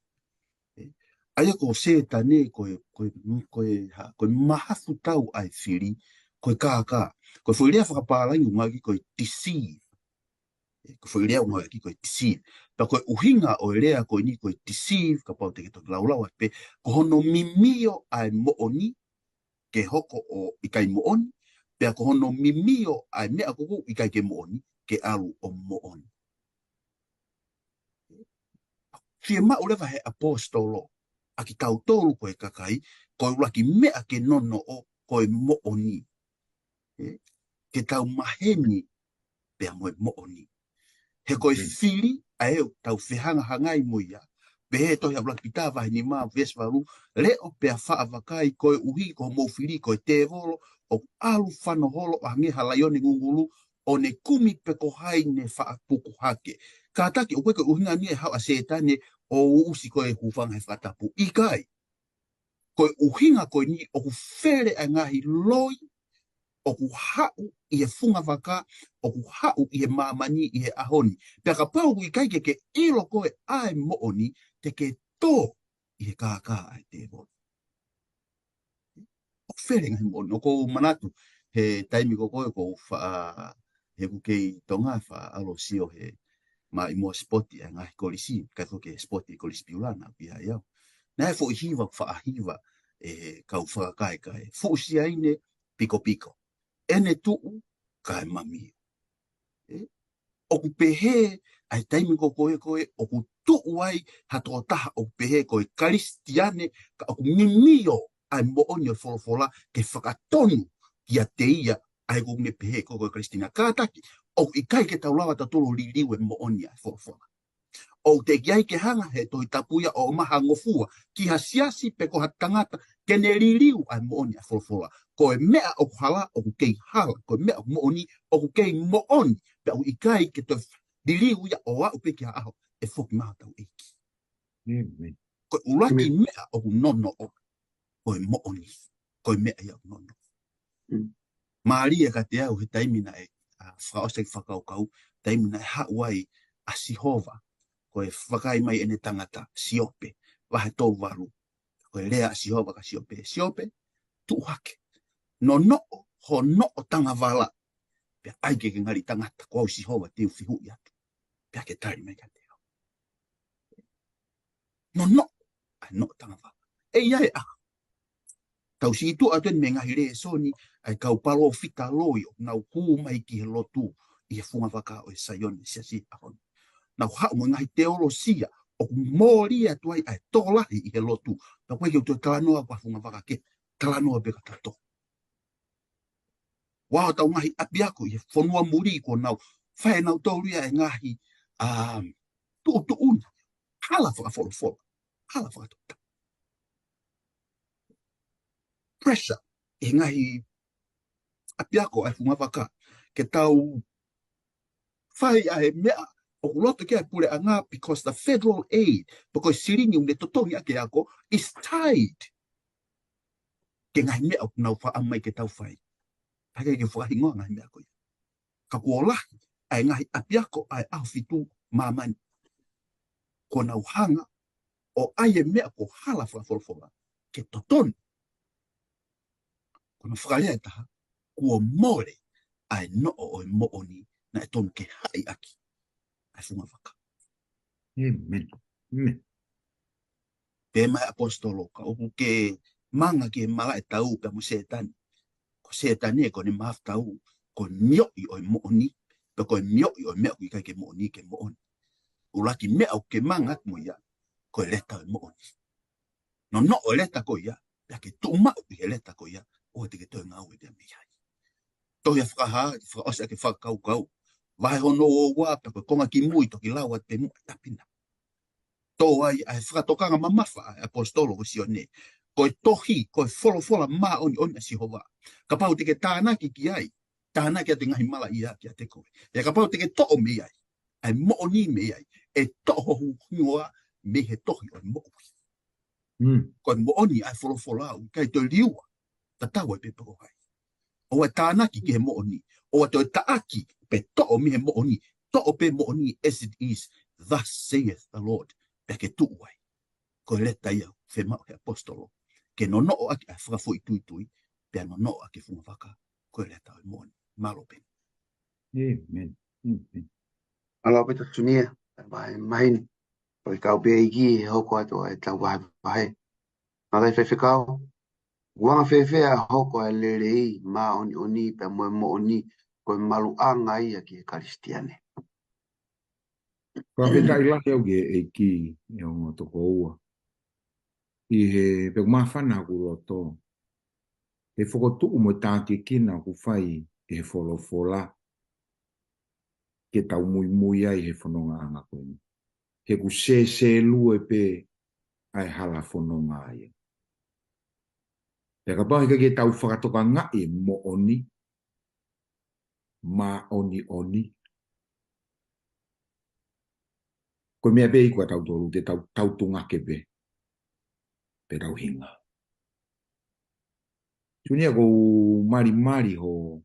ʻE, ʻa ia ko Sētane, ko e, ko e, ko e, ha, ko e mahafu tau ʻa e fili, ko e kākā. Ko e foʻi lea fakapālangi ʻoku ngāueʻaki ko e deceive. ʻE, ko e foʻi lea ʻoku ngāueʻaki ko e deceive. Pea ko e ʻuhinga ʻo e lea ko eni ko e deceive, kapau te ke toki laulau atu pē, ko hono mimio ʻa e moʻoni, ke hoko ʻo ʻikai moʻoni, pea ko hono mimio ʻa e meʻa ʻoku ʻikai ke moʻoni, ke ʻalu ʻo moʻoni. Fiemaʻu leva he ʻaposetolo, ʻa kitautolu ko e kakai, ko e ʻuluaki meʻa ke nonoʻo ko e moʻoni. ʻE, ke tau maheni pea mo e moʻoni. He ko e Mm. fili ʻa ē ʻoku tau fehangahangai mo ia. Pehē tohi ʻa ʻuluaki Pita vahe nima veesi valu, leʻo pea faʻa vakai koeʻuhi ko hoʻomou fili ko e tēvolo, ʻoku ʻalu fano holo ʻo hangē ha laione ngungulu, ʻo ne kumi pe ko hai ne faʻa puku hake. Kātaki ʻoku ʻikai ko e ʻuhinga eni ʻe haʻu ʻa Sētane ʻo uʻusi koe hūfanga he fakatapu. ʻIkai. Ko e ʻuhinga ko eni ʻoku fele ʻa e ngaahi loi, ʻoku haʻu ʻi he funga vaka, ʻoku haʻu ʻi he māmani ʻi he ʻaho ni. Pea kapau ʻoku ʻikai ke ke ʻilo koe ʻa e moʻoni, te ke tō ʻi he kākā ʻa e tēvolo. ʻOku fele ngaahi moʻoni, ʻoku ou manatu, he taimi ko ē ʻoku ou faʻa, he ʻoku kei Tonga faʻa ʻalu ʻo sio he maʻimoa sipoti ʻa e ngaahi kolisi, kae ko e sipoti Kolisi Piula naʻa ku ʻi ai au. Naʻe foʻi hiva, faʻa hiva, ʻe he kau fakakaekae. Fuʻu siaine, pikopiko. ʻEne tuʻu, kae mamio. ʻE, ʻoku pehē, ʻa e taimi ko ē ko ē, ʻoku tuʻu ai, ha tokotaha ʻoku pehē ko e Kalisitiane, ka ʻoku mimio, ʻa e moʻoni ʻo e folofola, ke fakatonu, kiate ia, ʻa ē ʻoku ne pehē ko e, ko e Kalisitiane. Kātaki, ʻoku ʻikai ke tau lava tautolu ʻo liliu e moʻoni ʻa e folofola. ʻOku teʻeki ai ke hanga he Tohi Tapu ia ʻo ʻomai ha ngofua, ki ha siasi pe ko ha tangata, ke ne liliu ʻa e moʻoni ʻa e folofola. Ko e meʻa ʻoku hala, ʻoku kei hala. Ko e meʻa ʻoku moʻoni, ʻoku kei moʻoni. Pea ʻoku ʻikai ke toe liliu ia ʻo aʻu pē ki ha ʻaho, ʻe foki mai hotau ʻEiki. ʻĒmeni. Ko e ʻuluaki ʻĒmeni. Meʻa ʻoku nonoʻo, ko e moʻoni, ko e meʻa ia ʻoku nonoʻo. Mm. Mālie kiate au he taimi naʻe, a, fakaʻosi ʻeku fakakaukau, taimi naʻe haʻu ai ʻa Sihova, ko e vakai mai ʻene tangata, Siope, vahe tolu valu. Ko e lea ʻa Sihova kia Siope, Siope, tuʻu hake. Nonoʻo, hoʻo noʻo tangavala. Pea ʻai ke ke ngali tangata, ko au Sihova te u fehuʻi atu. Pea ke tali mai kiate au. Nonoʻo, ʻa e noʻo tangavala. ʻE ʻi ai e ʻaho. Tau siʻi tuʻu atu eni mei he ngaahi lēsoni, ʻa e kau palōfita loi ʻoku nau hū mai ki he lotu, ʻi he funga vaka ʻo e Saione, siasi ʻaho ni. Nau haʻu mo e ngaahi teolosia, ʻoku mōlia atu ai ʻa e tokolahi ʻi he lotu. Pea ko e ke utu e talanoa ko e funga vaka ke, talanoa pē ka tato. Ua ʻo tau ngaahi ʻapiako ʻi he fonua muli ko nau, fai nau tolu ia e ngaahi, um, tuʻutuʻuni, hala fakafolofola, hala fakatota. Pressure, ʻi he ngaahi ʻapiako ʻa e funga vaka, ke tau fai ʻa e meʻa ʻoku loto ki ai e puleʻanga, because the federal aid, pe ko e silingi ʻoku ne totongi ʻaki e ako, is tied ki he ngaahi meʻa ʻoku nau faʻa mai ke tau fai. Pea ke ke fakahingoa ngaahi meʻa ko ia. Ka kuo lahi ʻa e ngaahi ʻapiako ʻa e ʻAhofitu Māmani. Kuo nau hanga ʻo ʻai e meʻa ko hala fakafolofola ke totonu. Ko hono fakalea ʻe taha, kuo mole ʻa e noʻo ʻo e moʻoni naʻe tonu ke haʻi ʻaki ʻa e funga vaka. ʻĒmeni. ʻĒmeni. Pea mai ʻapositolo ka ʻoku ke manga ki he malaʻe tau pea mo Sētane. Ko Sētane ko ʻene mahafu tau, ko e mioʻi ʻo e moʻoni, pea ko e mioʻi ʻo e meʻa ʻoku ʻikai ke moʻoni ke moʻoni. ʻUluaki meʻa ʻoku ke manga atu mo ia, ko e leta ʻo e moʻoni. Nonoʻo e leta ko ia, pea ke tuʻu maʻu ʻi he leta ko ia, ʻoua te ke toe ngāue pea mei ai. Tohi ʻa Fakahā, fakaʻosi ʻaki e fakakaukau. Vahe hono ua, pea ko e konga kimui toki lau atu pē muʻa e tapina. Tō ai ʻa e fakatokanga mamafa ʻa e ʻapositolo ko Sione. Ko e tohi, ko e folofola māʻoniʻoni ʻa Sihova. Kapau te ke tānaki ki ai, tānaki atu e ngaahi malaʻia kiate koe. Pea kapau te ke toʻo mei ai, ʻa e moʻoni mei ai, ʻe toʻo ho hingoa mei he tohi ʻo e moʻui. Mm. Ko e moʻoni ʻa e folofola ʻoku ʻikai toe liua. Tatau ai pē pe ko hai. ʻOua ʻe tānaki ki he moʻoni. ʻOua toe taʻaki pe toʻo mei he moʻoni. Toʻo pē moʻoni as it is. Thus saith the Lord. Pea ke tuʻu ai. Ko e leta ia ʻoku fiemaʻu he ʻapositolo. Ke nonoʻo ʻaki ʻa e fakafoʻituitui. Pea nonoʻo ʻaki e funga vaka. Ko e leta ʻo e moʻoni. Mālō pē. ʻĒmeni. ʻĒmeni. Mālō pē Tunia. Vahe mahino. Pea kau pē ʻEiki he hoko atu ʻa e tau vahevahe. Mālō e faifekau. Kuo anga fēfē ʻa e hoko ʻa e lelei māʻoniʻoni pea mo e moʻoni ko e maluʻanga ia ki he Kalisitiane. Fakafetaʻi lahi au ki he ʻEiki ʻi he ongo tokoua. ʻI he pea ʻoku māfana ʻaku loto. He fokotuʻu mo e tākiekina ʻoku fai ʻe he folofola. Ke tau muimui ai he fonongaʻanga ko eni. He ʻoku sēsēlue pē ʻa e hala fononga ia. Pea kapau he ʻikai ke tau fakatokangaʻi e moʻoni, māʻoniʻoni. Ko e meʻa pē ʻi kua tautolu, te tau, tau tungake pē. Pea tau hinga. Tunia ʻoku ou malimali hoʻo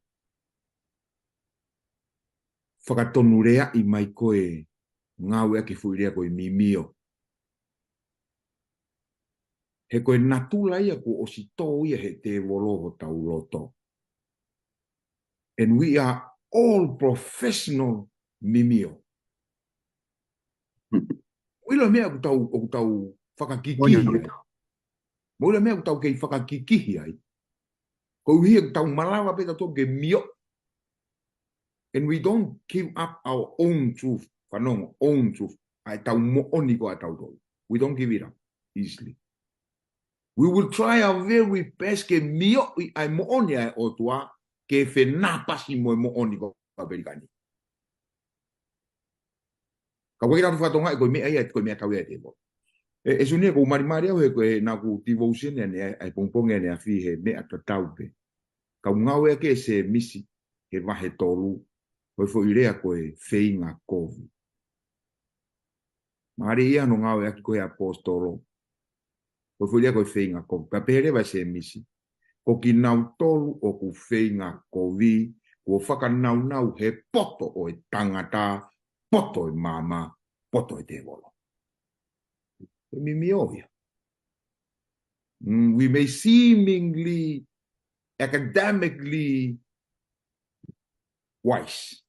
fakatonuleaʻi mai ko e ngāueʻaki e foʻi lea ko e mimio. He ko e natula ia kuo ʻosi tō ia he tēvolo hotau loto. And we are all professional mimio. Mo e ʻilo e meʻa ʻoku tau, ʻoku tau fakakikihi ai. Mo e ʻilo e meʻa ʻoku tau kei fakakikihi ai. Koeʻuhi ʻoku tau malava pē tautolu ke mio. And we don't give up our own truth. Fanongo, own truth. ʻA e tau moʻoni ko ʻa tautolu. We don't give it up easily. We will try our very best ke mioʻi ʻa e moʻoni ʻa e ʻOtua ke fenāpasi mo e moʻoni ko ʻApelika ni. Ka ʻoku ʻikai ke tau fakatokangaʻi ko e meʻa ia, ko e meʻatau ia ʻa e tēvolo. ʻE, ʻe Sunia ʻoku ou malimali au he ko e naʻa ku devotion ʻaneafi, ʻa e pongipongi ʻaneafi he meʻa tatau pē. Kau ngāueʻaki ʻe Sēmisi, he vahe tolu, ko e foʻi lea ko e feinga kovi. Mālie ia hono ngāueʻaki ko e ʻapositolo. Ko e foʻi lea ko e feinga kovi. Pea pehē leva ʻe Sēmisi. Ko kinautolu ʻoku feinga kovi, kuo fakanaunau he poto ʻo e tangata, poto ʻo e maama, poto ʻo e tēvolo. Ko e mimio ia. Mm, we may seemingly, academically wise.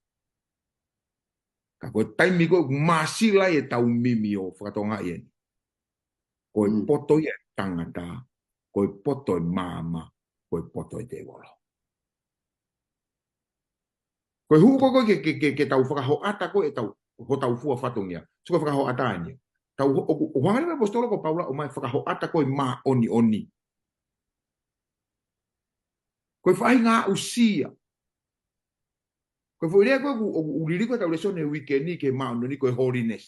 Ka ko e taimi ko ē ʻoku māsila ai e tau mimio fakatokangaʻi eni. Ko e poto ia ʻo e tangata, ko e poto ʻo e maama, ko e poto ʻo e tēvolo. Ko e hū ko ē ke, ke, ke, ke tau fakahoʻata ko ē ʻetau, hotau fua fatongia. So ko e fakahoʻata eni. Tau ho-, ʻoku, ʻoku hanga leva ʻapositolo ko Paula ʻo ʻomai e fakahoʻata ko e māʻoniʻoni. Ko e faʻahinga aʻusia. Ko e foʻi lea ko ē ʻoku, ʻoku, ʻoku liliu ko ē ʻetau lēsoni he uike ni ki he māʻoniʻoni ko e holiness.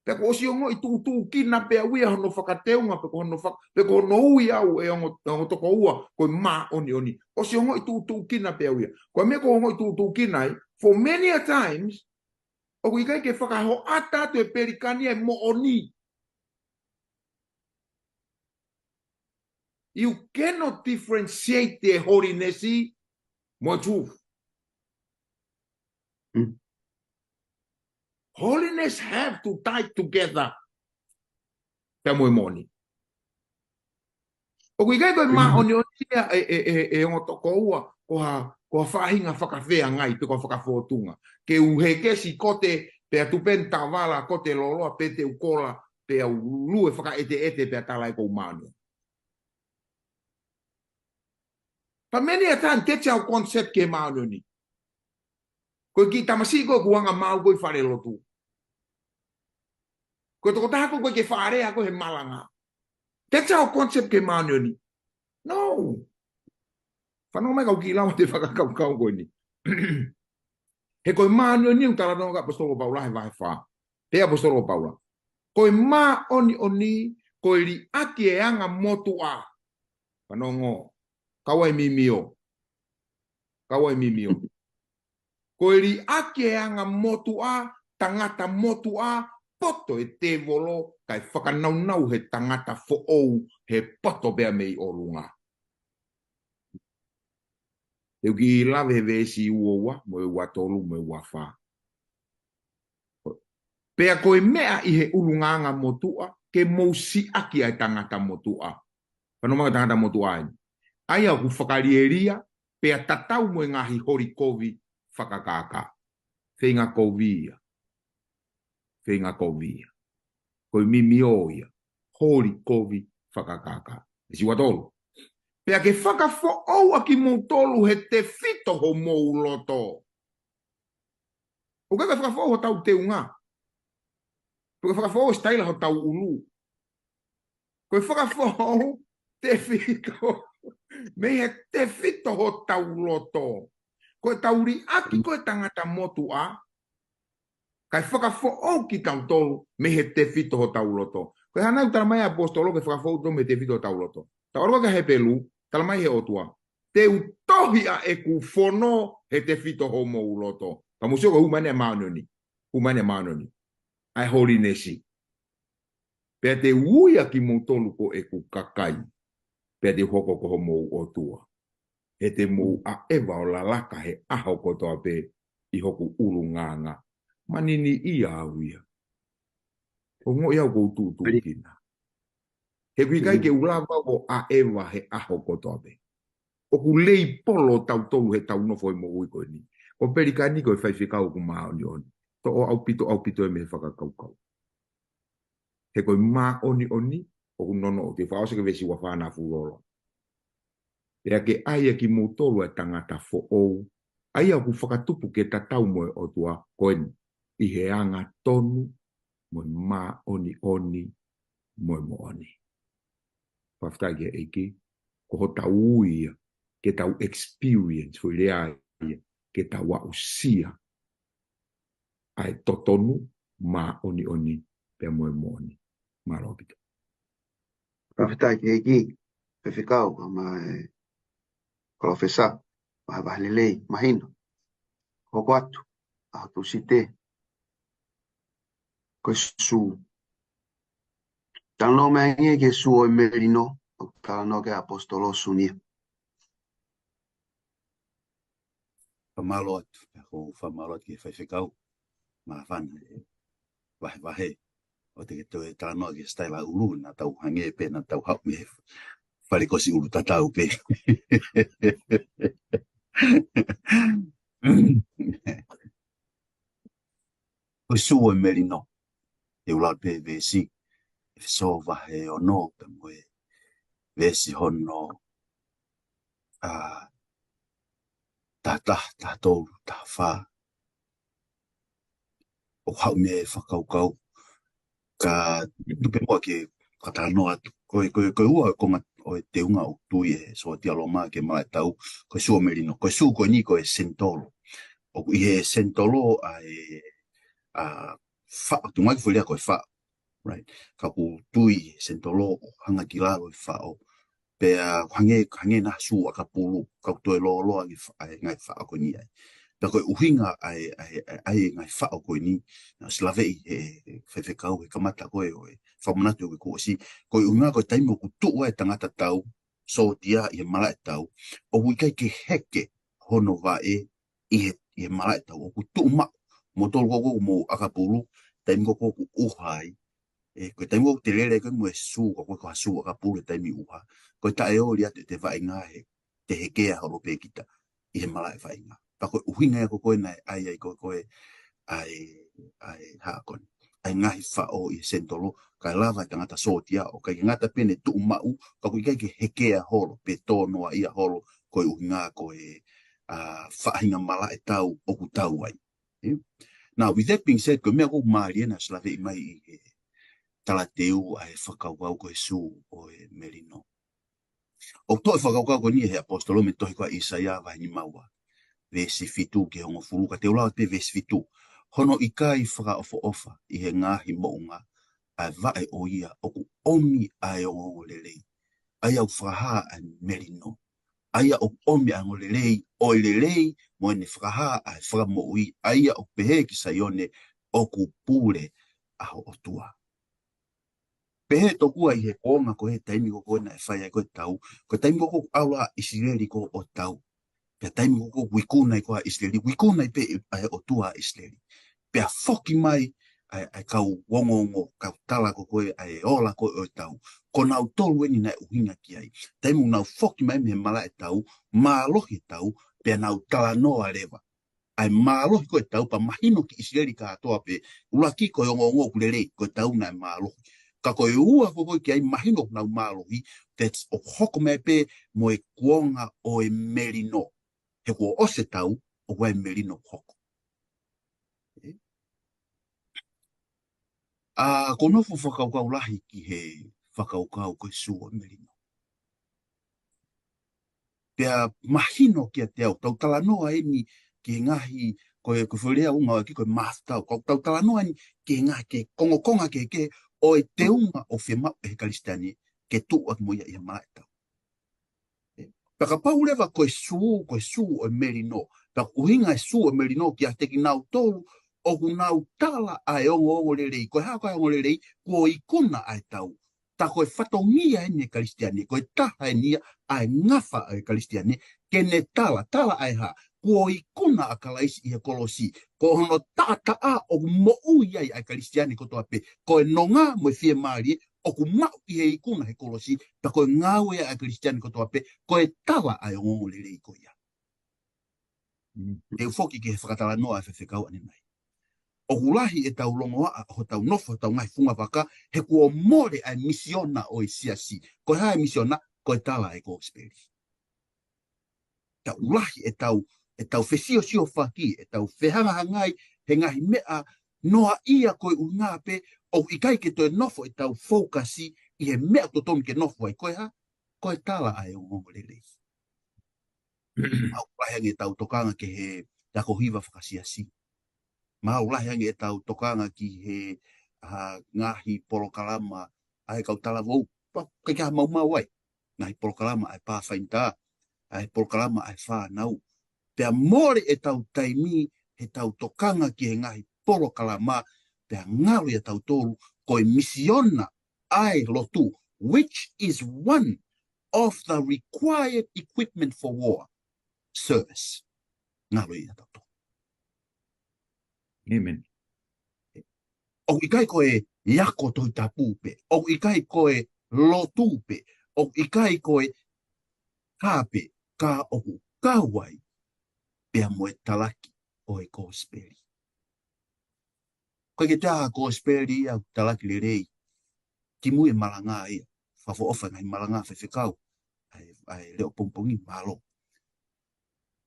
Pea kuo ʻosi ongoʻi tuʻutuʻukina pē au ia hono fakateunga, pe ko hono fak-, pe ko hono ui au ʻe he ongo, ongo tokoua ko e māʻoniʻoni. ʻOsi ongoʻi tuʻutuʻukina pē au ia. Ko e meʻa ʻoku ou ongoʻi tuʻutuʻukina ai, for many a times, ʻoku ʻikai ke fakahoʻata atu ʻe he pelikani ʻa e moʻoni. You cannot differentiate the holiness mo e truth. Mm. Holiness have to tie together pea mo e moʻoni. ʻOku ʻikai ko e māʻoniʻoni ia ʻe, ʻe, ʻe, ʻe ongo tokoua, ko ha, ko ha faʻahinga fakafeangai, pe ko ha fakafōtunga. Ke u hekesi kote, pea tupu eni tavala, kote lōloa, pe te u kola, pea u lue fakaʻeteʻete, pea tala ʻe koe ʻoku māʻoniʻoni. But many a time, that's our concept ki he māʻoniʻoni. Ko e kiʻi tamasiʻi ko ē ʻoku anga maʻu ko ē ʻi falelotu. Ko e tokotaha ko ē ʻoku ʻikai ke faʻa lea ko ē he malanga. That's our concept ki he māʻoniʻoni. No. Fanongo mai kau kiʻi lava ʻete fakakaukau ko eni. He ko e māʻoniʻoni ʻoku talanoa ki ai ʻapositolo Paula he vahe fā. Pehē ʻapositolo Paula, ko e māʻoniʻoni, ko e liʻaki e anga motuʻa. Fanongo, kau ai mimio. Kau ai mimio. Ko e liʻaki e anga motuʻa, tangata motuʻa, poto e tēvolo, kae fakanaunau he tangata foʻou, he poto pea mei ʻolunga. Te u kiʻi lave he veesi ua ua, mo e ua tolu, mo e ua fā. Pea ko e meʻa ʻi he ʻulungaanga motuʻa, ke mou siʻaki ʻa e tangata motuʻa. Fanongo mai ki he tangata motuʻa eni. ʻA ia ʻoku fakalielia, pea tatau mo e ngaahi holi kovi fakakākā. Feinga kovi ia. Feinga kovi ia. Ko e mimio ia. Holi kovi fakakākā. Veesi ua tolu. Pea ke fakafoʻou ʻa kimoutolu he tefito homou loto. ʻOku ʻikai ko e fakafoʻou hotau teunga. Pe ko e fakafoʻou sitaila hotau ʻulu. Ko e fakafoʻou tefito. Mei he tefito hotau loto. Ko ʻetau liʻaki ko e tangata motuʻa. Kae fakafoʻou kitautolu mei he tefito hotau loto. Ko e hā nai ʻoku tala mai ʻapositolo ke fakafoʻou kitautolu mei he tefito hotau loto. Tau ʻalu ki he Hepelū, tala mai he ʻOtua. Te u tohi ʻa ʻeku fono he tefito homou loto. Ka mou sio ko e hū mai eni ʻa e māʻoniʻoni. Hū mai eni ʻa e māʻoniʻoni. ʻA e holiness. Pea te u ui ʻa kimoutolu ko ʻeku kakai. Pea te u hoko ko homou ʻOtua. He te mou ʻaʻeva ʻo lalaka he ʻaho kotoa pē ʻi hoku ʻulungaanga. Manini ia au ia. ʻOku ongoʻi au ʻoku ou tuʻutuʻukina. He ʻoku ʻikai ke u lava ʻo ʻaʻeva he ʻaho kotoa pē. ʻOku leipolo tautolu he tau nofo he moʻui ko eni. Ko Pelikani ko e faifekau ʻoku māʻoniʻoni. Toʻo ʻaupito, ʻaupito ē mei he fakakaukau. He ko e māʻoniʻoni, ʻoku nonoʻo, te u fakaʻosi ki he veesi ua fā naʻa ku fuoloa. Pea ke ʻai ʻa kimoutolu ʻa e tangata foʻou, ʻa ia ʻoku fakatupu ke tatau mo e ʻOtua ko eni, ʻi he angatonu, mo e māʻoniʻoni, mo e moʻoni. Fakafetaʻi ki he ʻEiki, ko hotau ui ia, ke tau experience, foʻi lea ia, ke tau aʻusia ʻa e totonu, māʻoniʻoni, pea mo e moʻoni. Mālō ʻaupito. Fakafetaʻi ki he ʻEiki, faifekau, kae ʻumaʻā e palōfesa, vahevahe lelei, mahino. Hoko atu, ʻaho Tūsite, ko e sū. Talanoa mai angē ki he sū ʻo e melino, ʻoku talanoa ki ai ʻapositolo Sunia. Fakamālō atu, pea ko e fakamālō atu ki he faifekau, māfana e vahevahe, ʻo te ke toe talanoa ki he sitaila ʻulu, naʻa tau hangē pē, naʻa tau haʻu mei he fale kosi ʻulu tatau pē. Ko e sū ʻo e melino, te u lau pē veesi, ʻEfesō vahe ono, pea mo e veesi hono, ā, taha taha, taha tolu, taha fā. ʻoku haʻu mei he fakakaukau. Ka tupe mua ke ka talanoa atu. Ko e, ko e, ko e ua ko e ngaahi ʻo e teunga ʻoku tui ʻe he sōtia Loma ki he malaʻe tau, ko e sū ʻo Melino. Ko e sū ko eni ko e senitolo. ʻOku ʻi he senitolo ʻa e, ʻa, faʻo, tuʻunga ki he foʻi lea ko e faʻo. Right? Ka ʻoku tui he senitolo ʻo hanga ki lalo e faʻo. Pea hangē, hangē naʻa sū ʻakapulu, ka ʻoku toe lōloa ange fa-, ʻa e ngaahi faʻo ko eni ai. Pea ko e ʻuhinga ʻa e, ʻa e, ʻa e, ʻa e ngaahi faʻo ko eni, naʻe ʻosi laveʻi he, he faifekau he kamata ko ē ʻo e fakamanatu ʻo e kuo ʻosi. Ko e ʻuhinga ko e taimi ʻoku tuʻu ai e tangata tau, sōtia ʻi he malaʻe tau, ʻoku ʻikai ke heke hono vaʻe ʻi he, ʻi he malaʻe tau, ʻoku tuʻu maʻu, mo tolu ko ē ʻoku mou ʻakapulu, taimi ko ē ʻoku ʻuha ai, ʻE, ko e taimi ʻoku te lele ko ē mo e sū, ko e, ko e sū ʻakapulu he taimi ʻuha. Ko e taʻeoli atu ʻete vaʻinga he, te hekea holo pē kita ʻi he malaʻe vaʻinga. Pea ko e ʻuhinga ia ko ē naʻe ʻai ai ko ē, ʻa e, ʻa e hā ko eni. ʻA e ngaahi faʻo ʻi he senitolo, kae lava e tangata sōtia ʻo ʻikai ke ngata pē ʻene tuʻu maʻu, ka ʻoku ʻikai ke hekea holo, pe tō noaʻia holo, ko e ʻuhinga ko e, ʻa, faʻahinga malaʻe tau ʻoku tau ai. ʻE? Now, with that being said, ko e meʻa ʻoku mālie naʻe ʻosi laveʻi mai ʻi he talateu ʻa e fakakaukau ko e sū ʻo e Melino. ʻOku toʻo e fakakaukau ko eni ʻe he ʻapositolo mei he tohi ko ia ʻa ʻĪsaia vahe nima ua, veesi fitu ki he hongofulu, ka te u lau atu pē veesi fitu. Hono ʻikai fakaʻofoʻofa ʻi he ngaahi moʻunga ʻa e vaʻe ʻo ia ʻoku ʻomi ʻa e ongoongolelei, ʻa ia ʻoku fakahā ʻa e melino, ʻa ia ʻoku ʻomi ʻa e ongoongolelei ʻo e lelei, mo ʻene fakahā ʻa e fakamoʻui, ʻa ia ʻoku pehē ki Saione, ʻoku pule ʻa ho ʻOtua. Pehē tokua ʻi he kuonga ko ē he taimi ko ē naʻe fai ai ko ē e tau, ko e taimi ko ē ʻoku ʻalu ai ʻa ʻIsileli ko ē ʻo tau. Pea taimi ko ē ʻoku ikuna ai ko ē ʻa ʻIsileli, ʻoku ikuna ai pē ʻa e ʻOtua ʻa ʻIsileli. Pea foki mai ʻa e, ʻa e kau ongoongo, kau tala ko ē ʻa e ola ko ē ʻo e tau. Ko nautolu eni naʻe ʻuhinga ki ai. Taimi ʻoku nau foki mai mei he malaʻe tau, mālohi e tau, pea nau talanoa leva ʻa e mālohi ko ē e tau pea mahino ki ʻIsileli kātoa pē, ʻuluaki ko e ongoongo ʻoku lelei, ko e tau naʻe mālohi. Ka ko e ua ko ē ko ē ki ai mahino ʻoku nau mālohi, that's ʻoku hoko mai pē mo e kuonga ʻo e melino. He kuo ʻosi e tau, ʻoku ʻi ai e melino ʻoku hoko. ʻE? ʻA, ʻoku ou nofo fakakaukau lahi ki he fakakaukau ko e sū ʻo e melino. Pea mahino kiate au, tau talanoa eni ki he ngaahi, ko e, ko e foʻi lea ʻoku ngāueʻaki ko e math tau, ka tau talanoa eni ki he ngaahi, ki he kongokonga kehekehe ʻo e teunga ʻoku fiemaʻu ʻe he Kalisitiane ke tuʻu ʻaki mo ia ʻi he malaʻe tau. ʻE, pea kapau leva ko e sū, ko e sū ʻo e melino, pea ʻuhinga e sū ʻo e melino kiate kinautolu ʻoku nau tala ʻa e ongoongolelei, ko e hā ko ā e ongoongolelei, kuo ikuna ʻa e tau. Tā ko e fatongia eni ʻa e Kalisitiane, ko e taha eni ia ʻa e ngafa ʻa e Kalisitiane, ke ne tala, tala ʻa e hā, kuo ikuna ʻa Kalaisi ʻi he kolosi, ko hono taʻataʻa ʻoku moʻui ai ʻa e Kalisitiane kotoa pē, ko e nonga mo e fiemālie ʻoku maʻu ʻi he ikuna he kolosi, pea ko e ngāue ʻa e Kalisitiane kotoa pē, ko e tala ʻa e ongoongolelei ko ia. Mm. Te u foki ki he fakatalanoa ʻa e faifekau ʻanenai. ʻOku lahi ʻetau longoaʻa, hotau nofo, hotau ngaahi funga vaka, he kuo mole ʻa e misiona ʻo e siasi. Ko e hā e misiona, ko e tala ʻa e kosipeli. Tau lahi ʻetau, ʻetau fesiosiofaki, ʻetau fehangahangai, he ngaahi meʻa noaʻia ko e ʻuhinga pē, ʻoku ʻikai ke toe nofo ʻetau fokasi ʻi he meʻa totonu ke nofo ai ko e hā, ko e tala ʻa e ongoongolelei. Mahalo ʻoku lahi ange ʻetau tokanga ki he ako hiva fakasiasi. Mahalo ʻoku lahi ange ʻetau tokanga ki he, ʻa, ngaahi polokalama ʻa e kau talavou. Pea ʻikai ke ʻi ai ha maumau ai. Ngaahi polokalama ʻa e Pathfinder, ʻa e polokalama ʻa e fānau. Pea mole ʻetau taimi heʻetau tokanga ki he ngaahi polokalama, pea ngalo ia ʻiate kitautolu, ko e misiona ʻa e lotu, which is one of the required equipment for war service. Ngalo ia ʻiate kitautolu. ʻĒmeni. ʻOku ʻikai ko e ako Tohi Tapu pē, ʻoku ʻikai ko e lotu pē, ʻoku ʻikai ko e hā pē, ka ʻoku kau ai pea mo e talaki ʻo e kosipeli. ʻOku ʻikai ke toe ʻi ai ha kosipeli ia ʻoku talaki lelei, kimui e malanga ia, fakaʻofoʻofa e ngaahi malanga faifekau, ʻa e, ʻa e leʻo pongipongi, mālō.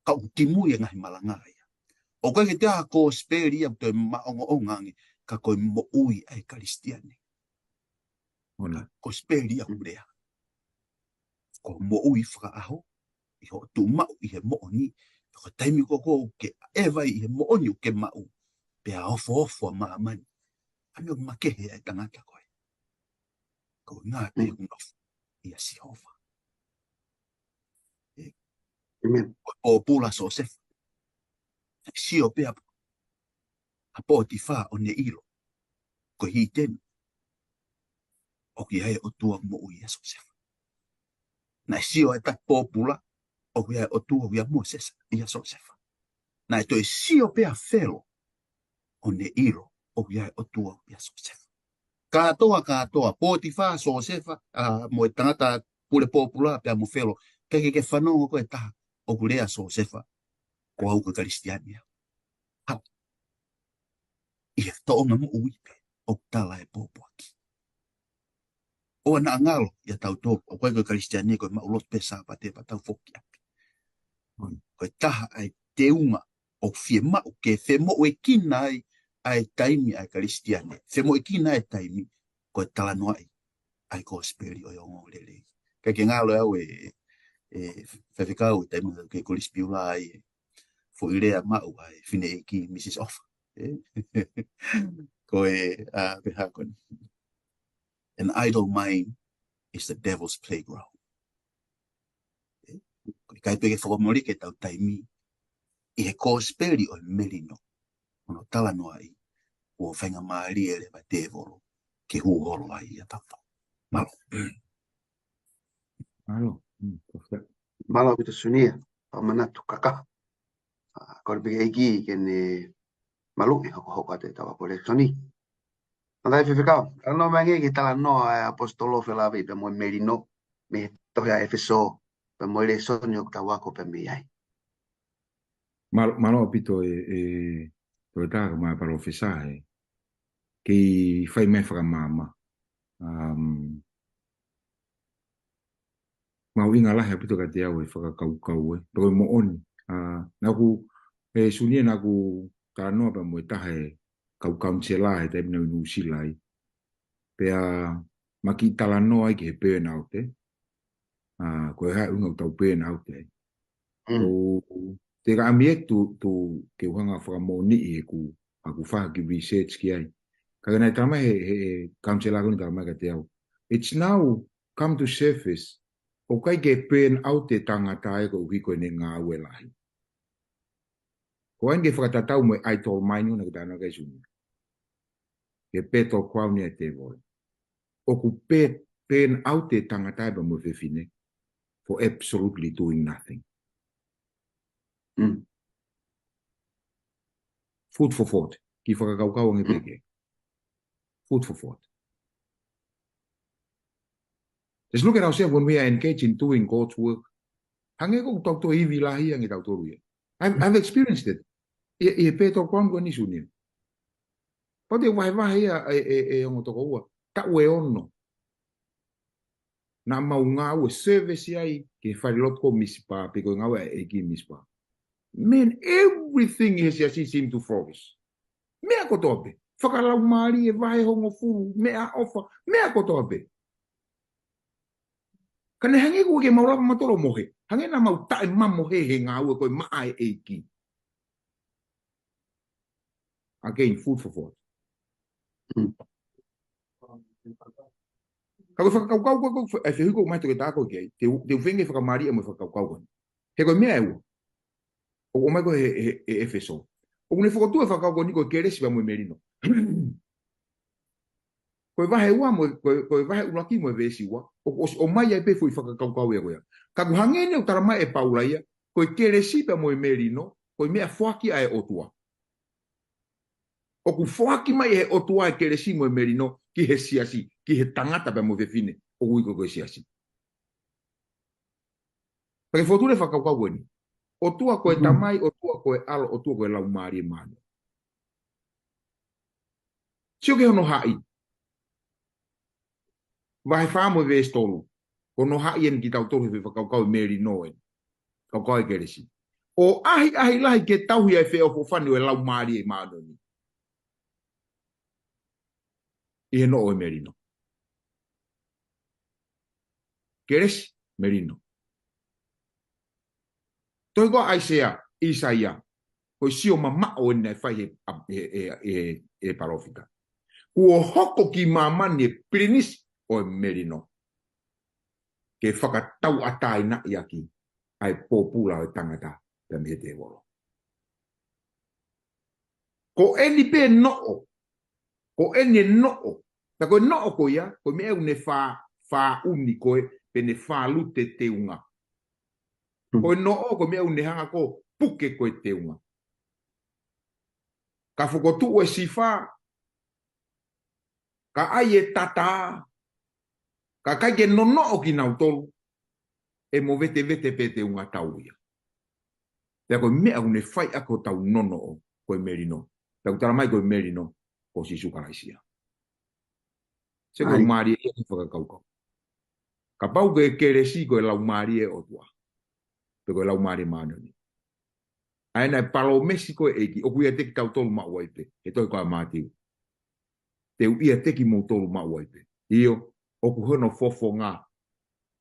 Ka ʻoku kimui e ngaahi malanga ia. ʻOku ʻikai ke toe ʻi ai ha kosipeli ia ʻoku toe maʻongoʻonga ange, ka ko e moʻui ʻa e Kalisitiane. Ona. Kosipeli ia ʻoku lea. Ko e moʻui fakaʻaho, ʻi hoʻo tuʻu maʻu ʻi he moʻoni, ko e taimi ko ē ʻoku ke ʻeva ai ʻi he moʻoni ʻoku ke maʻu, pea ofoofo ʻa māmani. ʻA e meʻa ʻoku makehe ai e tangata ko ē. Ko e ngā te Mm. ʻoku nofo ʻia Sihova. ʻĒmeni. Ko e pōpula ʻa Siosefa. Naʻe sio pē ʻa Pōtifa ʻo ne ʻilo. Ko e hiteni. ʻOku ʻi ai e ʻOtua moʻui ʻia Siosefa. Naʻe sio ʻa e taki pōpula, ʻoku ʻi ai e ʻOtua ʻia Mōsese, ʻia Siosefa. Naʻe toe sio pē ʻa Felo, ʻo ne ʻilo, ʻoku ʻi ai e ʻOtua ʻia Siosefa. Kātoa, kātoa, Pōtifa, Siosefa, ʻa, mo e tangata pule pōpula, pea mo Felo, ʻikai ke ke fanongo koe ʻe taha, ʻoku lea ʻa Siosefa, ko au ko e Kalisitiane au. Ha, ʻi he tōʻonga moʻui pē, ʻoku tala e pōpoaki. ʻOua naʻa ngalo ʻia tautolu, ʻoku ʻikai ko e Kalisitiane ko e maʻu lotu pē Sāpate pea tau foki ʻapi. Ko e taha ʻa e teunga ʻoku fiemaʻu ke femoʻuekina ai ʻa e taimi ʻa e Kalisitiane. Femoʻuekina e taimi ko e talanoaʻi ʻa e kosipeli ʻo e ongoongolelei. ʻIkai ke ngalo ʻe au ʻe, ʻe Faifekau e taimi ke kolisi piula ai e foʻi lea maʻu ʻa e fineʻeiki Mrs Offa. ʻĒ? Ko e, ʻa, pehē ko eni. An idle mind is the devil's playground. ʻĒ? Ko e ʻikai pē ke fakamoleki ʻetau taimi ʻi he kosipeli ʻo e melino. ʻO hono talanoaʻi, kuo faingamālie leva e tēvolo ke hū holo ai ʻia tautolu. Mālō. Mālō. Mm, perfect. Mālō ʻaupito Sunia, ʻa e manatu kakaha. ʻA, kole pē ki he ʻEiki ke ne maluʻi hokohoko atu ʻetau ako lēsoni. Mālō Faifekau, talanoa mai angē ki he talanoa ʻa e ʻaposetolo Felavi pea mo e melino, mei he tohi ʻa ʻEfesō, pea mo e lēsoni ʻoku tau ako pē mei ai. Mālō, mālō ʻaupito e, e, Toketā mo e Palōfesa ē. Kei fai mai fakamaama. Um, mahuʻinga lahi ʻaupito kiate au e fakakaukau ē. Pea ko e moʻoni. ʻA, naʻa ku, ʻe Sunia naʻa ku talanoa pea mo e taha e kau kaunisela he taimi naʻa ku ʻi Nuʻusila ai. Pea ma kiʻi talanoa ai ki he burnout ē. ʻA, ko e hā e ʻuhinga ʻoku tau burnout ai. Mm. ʻO, te ka ami e tu, tu ke u hanga fakamoʻoniʻi ʻeku, ʻeku fai ha kiʻi research ki ai. Ka naʻe talamai he, he, he kaunisela ko eni talamai kiate au. It's now come to surface. ʻOku ʻikai ke burnout e tangata ē koeʻuhi ko ʻene ngāue lahi. Ko eni ke fakatatau mo e idle mind naʻa ke talanoa ki ai Sunia. Ke pē tō crown ia e tēvolo. ʻOku pē, burnout e tangata ē pea mo e fefine for absolutely doing nothing. Mm. Food for thought. Kiʻi fakakaukau ange pē ke. Food for thought. Just look at ourselves when we are engaged in doing God's work. Hangē ko ʻetau toe ivi lahi ange tautolu ia. I've, I've experienced it. ʻI, ʻi he pē tō crown ko eni Sunia. Pau te vahevahe ia e, e, e ongo tokoua. Taʻu ʻe ono. Naʻa mau ngāue service ai ki he falelotu ko Misipa, pe ko e ngāue ʻa e ʻEiki Misipa. Man, everything he says he seem to flourish. Meʻa kotoa pē. Fakalaumālie, vahe hongofulu, meʻaʻofa, meʻa kotoa pē. Ka ne hangē ʻoku ʻikai ke mau lava mautolu ʻo mohe. Hangē naʻa mau taʻemamohe he ngāue ko e maʻa e ʻEiki. Again, food for thought. Mm. Ka ko e fakakaukau ko ē, ko e fe-, e fehuʻi ko ē ʻoku mai Toketā ko ē ki ai, te u, te u feinga ke fakamālieʻi mo e fakakaukau ko eni. He ko e meʻa ʻe ua. ʻOku ʻomai ko ē he, he, he ʻEfesō. ʻOku ne fokotuʻu e fakakaukau ko eni ko e kelesi pea mo e melino. Ko e vahe ua mo e, ko e, ko e vahe ʻuluaki mo e veesi ua, ʻoku ʻosi ʻomai ai pē foʻi fakakaukau ia ko ia. Ka ʻoku hangē ne u talamai ʻe Paula ia, ko e kelesi pea mo e melino, ko e meʻafoaki ʻa e ʻOtua. ʻOku foaki mai ʻe he ʻOtua e kelesi mo e melino ki he siasi, ki he tangata pea mo e fefine, ʻoku ui ko e siasi. Pea ke fokotuʻu e fakakaukau ko eni. ʻOtua ko e Mm. Tamai, ʻOtua ko e ʻAlo, ʻOtua ko e Laumālie Māʻoniʻoni. Sio ki hono haʻi. Vahe fā mo e veesi tolu. Ko hono haʻi eni kitautolu he fakakaukau e melino eni. Fakakaukau e kelesi. ʻo ʻahiʻahi lahi ke tauhi ʻa e feʻofoʻofani ʻo e Laumālie Māʻoniʻoni ʻi he noʻo ʻo e melino. Kelesi, melino. Tohi ko ʻAisea, ʻIsaia, ko e sio mamaʻo eni naʻe fai he, he, he, he, he palōfita. Kuo hoko ki māmani e pilinisi ʻo e melino, ke fakatauʻatāinaʻi ʻaki ʻa e pōpula ʻo e tangata pea mei he tēvolo. Ko eni pē noʻo, ko eni e noʻo. Tā ko e noʻo ko ia, ko e meʻa ʻoku ne fā, fāʻuni koe, pe ne fālute teunga. Ko e noʻo, ko e meʻa ʻoku ne hanga ʻo puke koe teunga. Ka fokotuʻu e sifa, ka ʻai e tatā, ka ʻikai ke nonoʻo kinautolu, ʻe movetevete pē teunga tau ia. Pea ko e meʻa ʻoku ne fai ʻaki hotau nonoʻo, ko e melino. Pea ʻoku tala mai ko e melino, ko Sīsū Kalaisi ia. Sio ki he laumālie ʻi he fakakaukau. Kapau ko e kelesi ko e Laumālie ʻo e ʻOtua, pe ko e Laumālie Māʻoniʻoni, ʻa ena ʻe palōmesi ko e ʻEiki, ʻoku ʻiate kitautolu maʻu ai pē, he tohi ko ia ʻa Mātiu. Te u ʻiate kimoutolu maʻu ai pē. ʻIo, ʻoku hono fofonga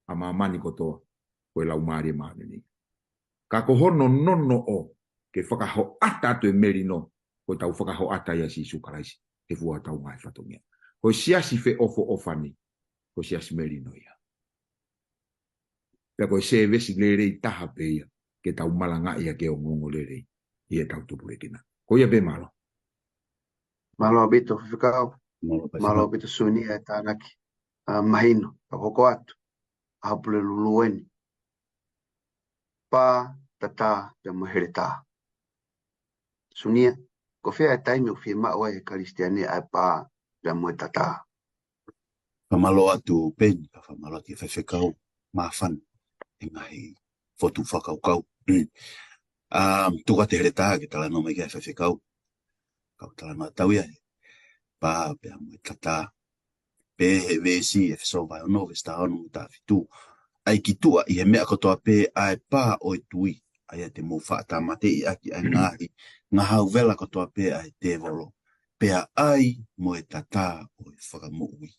ʻa māmani kotoa, ko e Laumālie Māʻoniʻoni. Ka ko hono nonoʻo ke fakahoʻata atu e melino, ko ʻetau fakahoʻata ʻia Sīsū Kalaisi, he fua hotau ngaahi fatongia. Ko e siasi feʻofoʻofani, ko e siasi melino ia. Pea ko e sēvesi lelei taha pē ia, ke tau malangaʻi ʻaki e ongoongolelei ʻi heʻetau tupulekina. Ko ia pē, mālō. Mālō ʻaupito, Faifekau. Mālō, Faifekau. Mālō ʻaupito, Sunia, e tānaki. ʻA, mahino, ka hoko atu ʻa e Pulelulu eni. Pā, tatā, pea mo e heletā. Sunia, ko fē ʻa e taimi ʻoku fiemaʻu ai ʻe he Kalisitiane ʻa e pā pea mo e tatā? Fakamālō atu Peni, ka fakamālō atu ki he Faifekau, māfana e ngaahi fotu fakakaukau. Mm. Um, tuku atu e heletā ke talanoa mai ki ai e Faifekau. Kau talanoa atu au ia he pā pea mo e tatā. Pehē ʻe he veesi, ʻEfesō vahe ono, veesi taha ono mo e taha fitu. ʻAi ki tuʻa ʻi he meʻa kotoa pē ʻa e pā ʻo e tui, ʻa ia te mou faʻa tāmateʻi ʻaki ʻa e ngaahi ngahau vela kotoa pē ʻa e tēvolo, pea ʻai mo e tatā ʻo e fakamoʻui.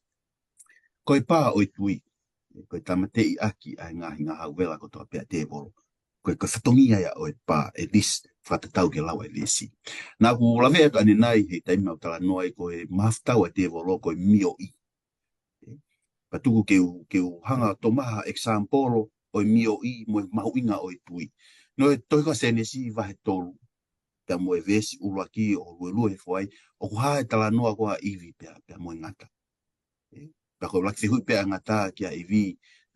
Ko e pā ʻo e tui, ko e tāmateʻi ʻaki ʻa e ngaahi ngahau vela kotoa pē ʻa e tēvolo. Ko e, ko e fatongia ia ʻo e pā, at least, fakatatau ki he lau ʻa e veesi. Naʻa ku lave atu ʻanenai he taimi naʻa ku talanoa ai ko e mahafu tau ʻa e tēvolo ko e mioʻi. Pea tuku ke u, ke u hanga ʻo tomaha example ʻo e mioʻi mo e mahuʻinga ʻo e tui. Naʻe tohi ko ia Sēnesi vahe tolu, pea mo e veesi ʻuluaki ʻo luelue hifo ai, ʻoku hā e talanoa ko ia ʻa ʻIvi pea, pea mo e ngata. Ē, pea ko e ʻuluaki fehuʻi pē ʻa e ngata kia ʻIvi,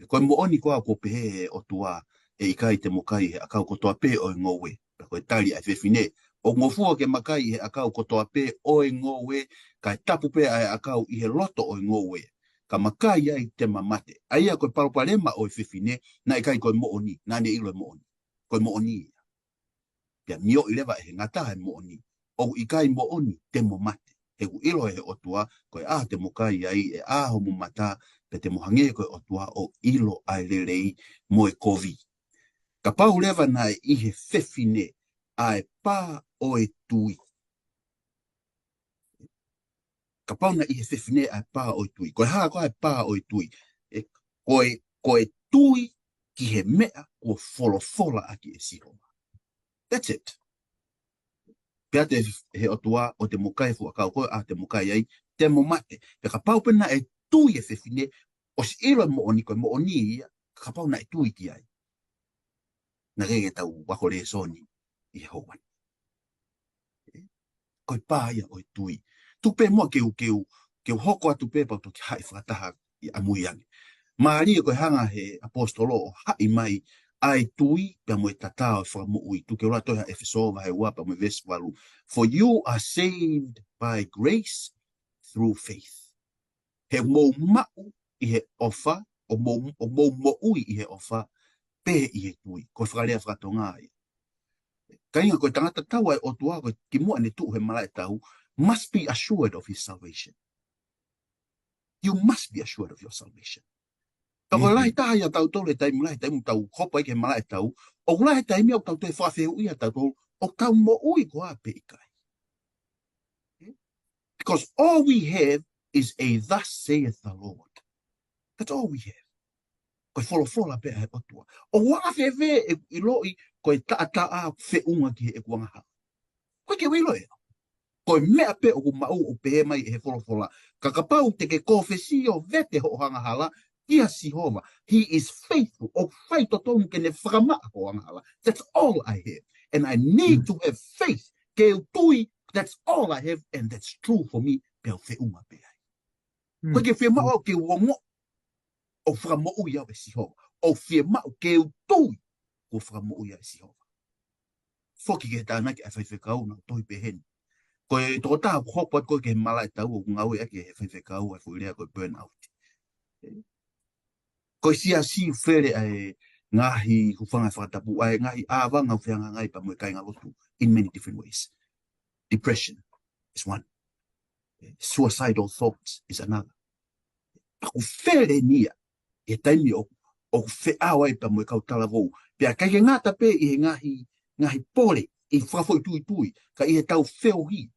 ko e moʻoni koā kuo pehē ʻe he ʻOtua ʻe ʻikai te mo kai he ʻakau kotoa pē ʻo e ngoue? Pea ko e tali ʻa e fefine, ʻoku ngofua ke ma kai he ʻakau kotoa pē ʻo e ngoue, kae tapu pē ʻa e ʻakau ʻi he loto ʻo e ngoue, ka ma kai ai te ma mate. ʻA ia ko e palopalema ʻo e fefine, naʻe ʻikai ko e moʻoni, naʻa ne ʻilo e moʻoni. Ko e moʻoni ia. Pea mioʻi leva ʻe he ngata e moʻoni. ʻOku ʻikai moʻoni, te mo mate. He ʻoku ʻilo ʻe he ʻOtua, ko e ʻaho te mo kai ai, ʻe ʻā homo mata, pea te mo hangē ko e ʻOtua ʻo ʻilo ʻa e lelei mo e kovi. Kapau leva naʻe ʻi he fefine ʻa e pā ʻo e tui. Kapau naʻe ʻi he fefine ʻa e pā ʻo e tui. Ko e hā koā e pā ʻo e tui? Ē, ko e, ko e tui ki he meʻa kuo folofola ʻaki ʻe Sihova. That's it. Pea te he ʻOtua ʻo te mo kai fuʻu ʻakau ko ia, ʻa te mo kai ai, te mo mate. Pea kapau pē naʻe tui e fefine, ʻosi ʻilo e moʻoni, ko e moʻoni ia, kapau naʻe tui ki ai, naʻe ʻikai ke tau ako lēsoni ʻi he houa ni. Ko e pā ia ʻo e tui. Tuku pē muʻa ke u, ke u, ke u hoko atu pē pea u toki haʻi fakataha ʻi ʻamui ange. Mālie ko e hanga he ʻaposetolo ʻo haʻi mai ʻa e tui pea mo e tatā ʻo e fakamoʻui. Tuku ke u lau ʻa e ʻEfesō vahe ua pea mo e veesi valu. For you are saved by grace through faith. He mou maʻu ʻi he ʻofa, ʻo mou, ʻo mou moʻui ʻi he ʻofa, pē ʻi he tui. Ko e fakalea fakatonga ia. Kāinga, ko e tangata tau ʻa e ʻOtua, ko e kimuʻa ne tuʻu he malaʻe tau, must be assured of his salvation. You must be assured of your salvation. Ka ko e lahi taha ia tautolu e taimi lahi, taimi tau hopo ai ki he malaʻe tau, ʻoku lahi taimi ʻoku tau toe fakafehuʻia tautolu, ʻoku tau moʻui koā pe ʻikai. Because all we have is a "Thus saith the Lord." That's all we have. Ko e folofola pē ʻa e ʻOtua. ʻOua ʻe fēfē ʻeku ʻiloʻi ko e taʻataʻa feʻunga ki heʻeku angahala. Ko e ke uilo ē. Ko e meʻa pē ʻoku maʻu ʻoku pehē mai ʻe he folofola. Ka kapau te ke kōfesi ʻo vete hoʻo angahala kia Sihova. He is faithful. ʻOku faitotonu ke ne fakamaʻa hoʻo angahala. That's all I have. And I need to have faith. Ke u tui, that's all I have. And that's true for me. Pea u feʻunga pē ai. Ko e ke fiemaʻu ke u ongoʻi ʻoku fakamoʻui au ʻe Sihova. ʻOku fiemaʻu ke u tui kuo fakamoʻui au ʻe Sihova. Foki ki he tānaki ʻa e faifekau naʻa ku tohi pehē ni. Ko e tokotaha ʻoku hopo atu ko ē ki he malaʻe tau ʻoku ngāueʻaki ʻe he faifekau ʻa e foʻi lea ko e burnout. Ko e siasi ʻoku fele ʻa e ngaahi hūfanga fakatapu, ʻa e ngaahi ʻāvanga ʻoku fehangahangai pea mo e kāingalotu in many different ways. Depression is one. Suicidal thoughts is another. Pea ʻoku fele ni ia, ʻi he taimi ʻoku, ʻoku feʻao ai pea mo e kau talavou. Pea ʻikai ke ngata pē ʻi he ngaahi, ngaahi pole, ʻi fakafoʻituitui, ka ʻi he tau feohi,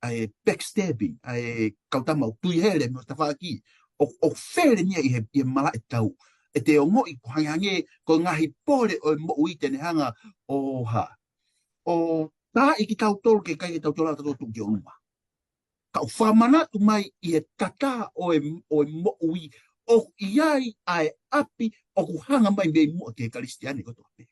ʻa e backstabbing, ʻa e kau tama ʻoku tui hele mei ho tafaʻaki. ʻO, ʻoku fele ni ia ʻi he, ʻi he malaʻe tau. ʻE te ongoʻi ko hangehangē, ko e ngaahi pole ʻo e moʻui te ne hanga ʻo hā. ʻO taaʻi kitautolu ke ʻikai ke tautolu lava tautolu tuʻu ki ʻolunga. Ka ʻoku fakamanatu mai ʻi he tata ʻo e, ʻo e moʻui, ʻoku ʻi ai ʻa e ʻapi ʻoku hanga mai mei muʻa ki he Kalisitiane kotoa pē.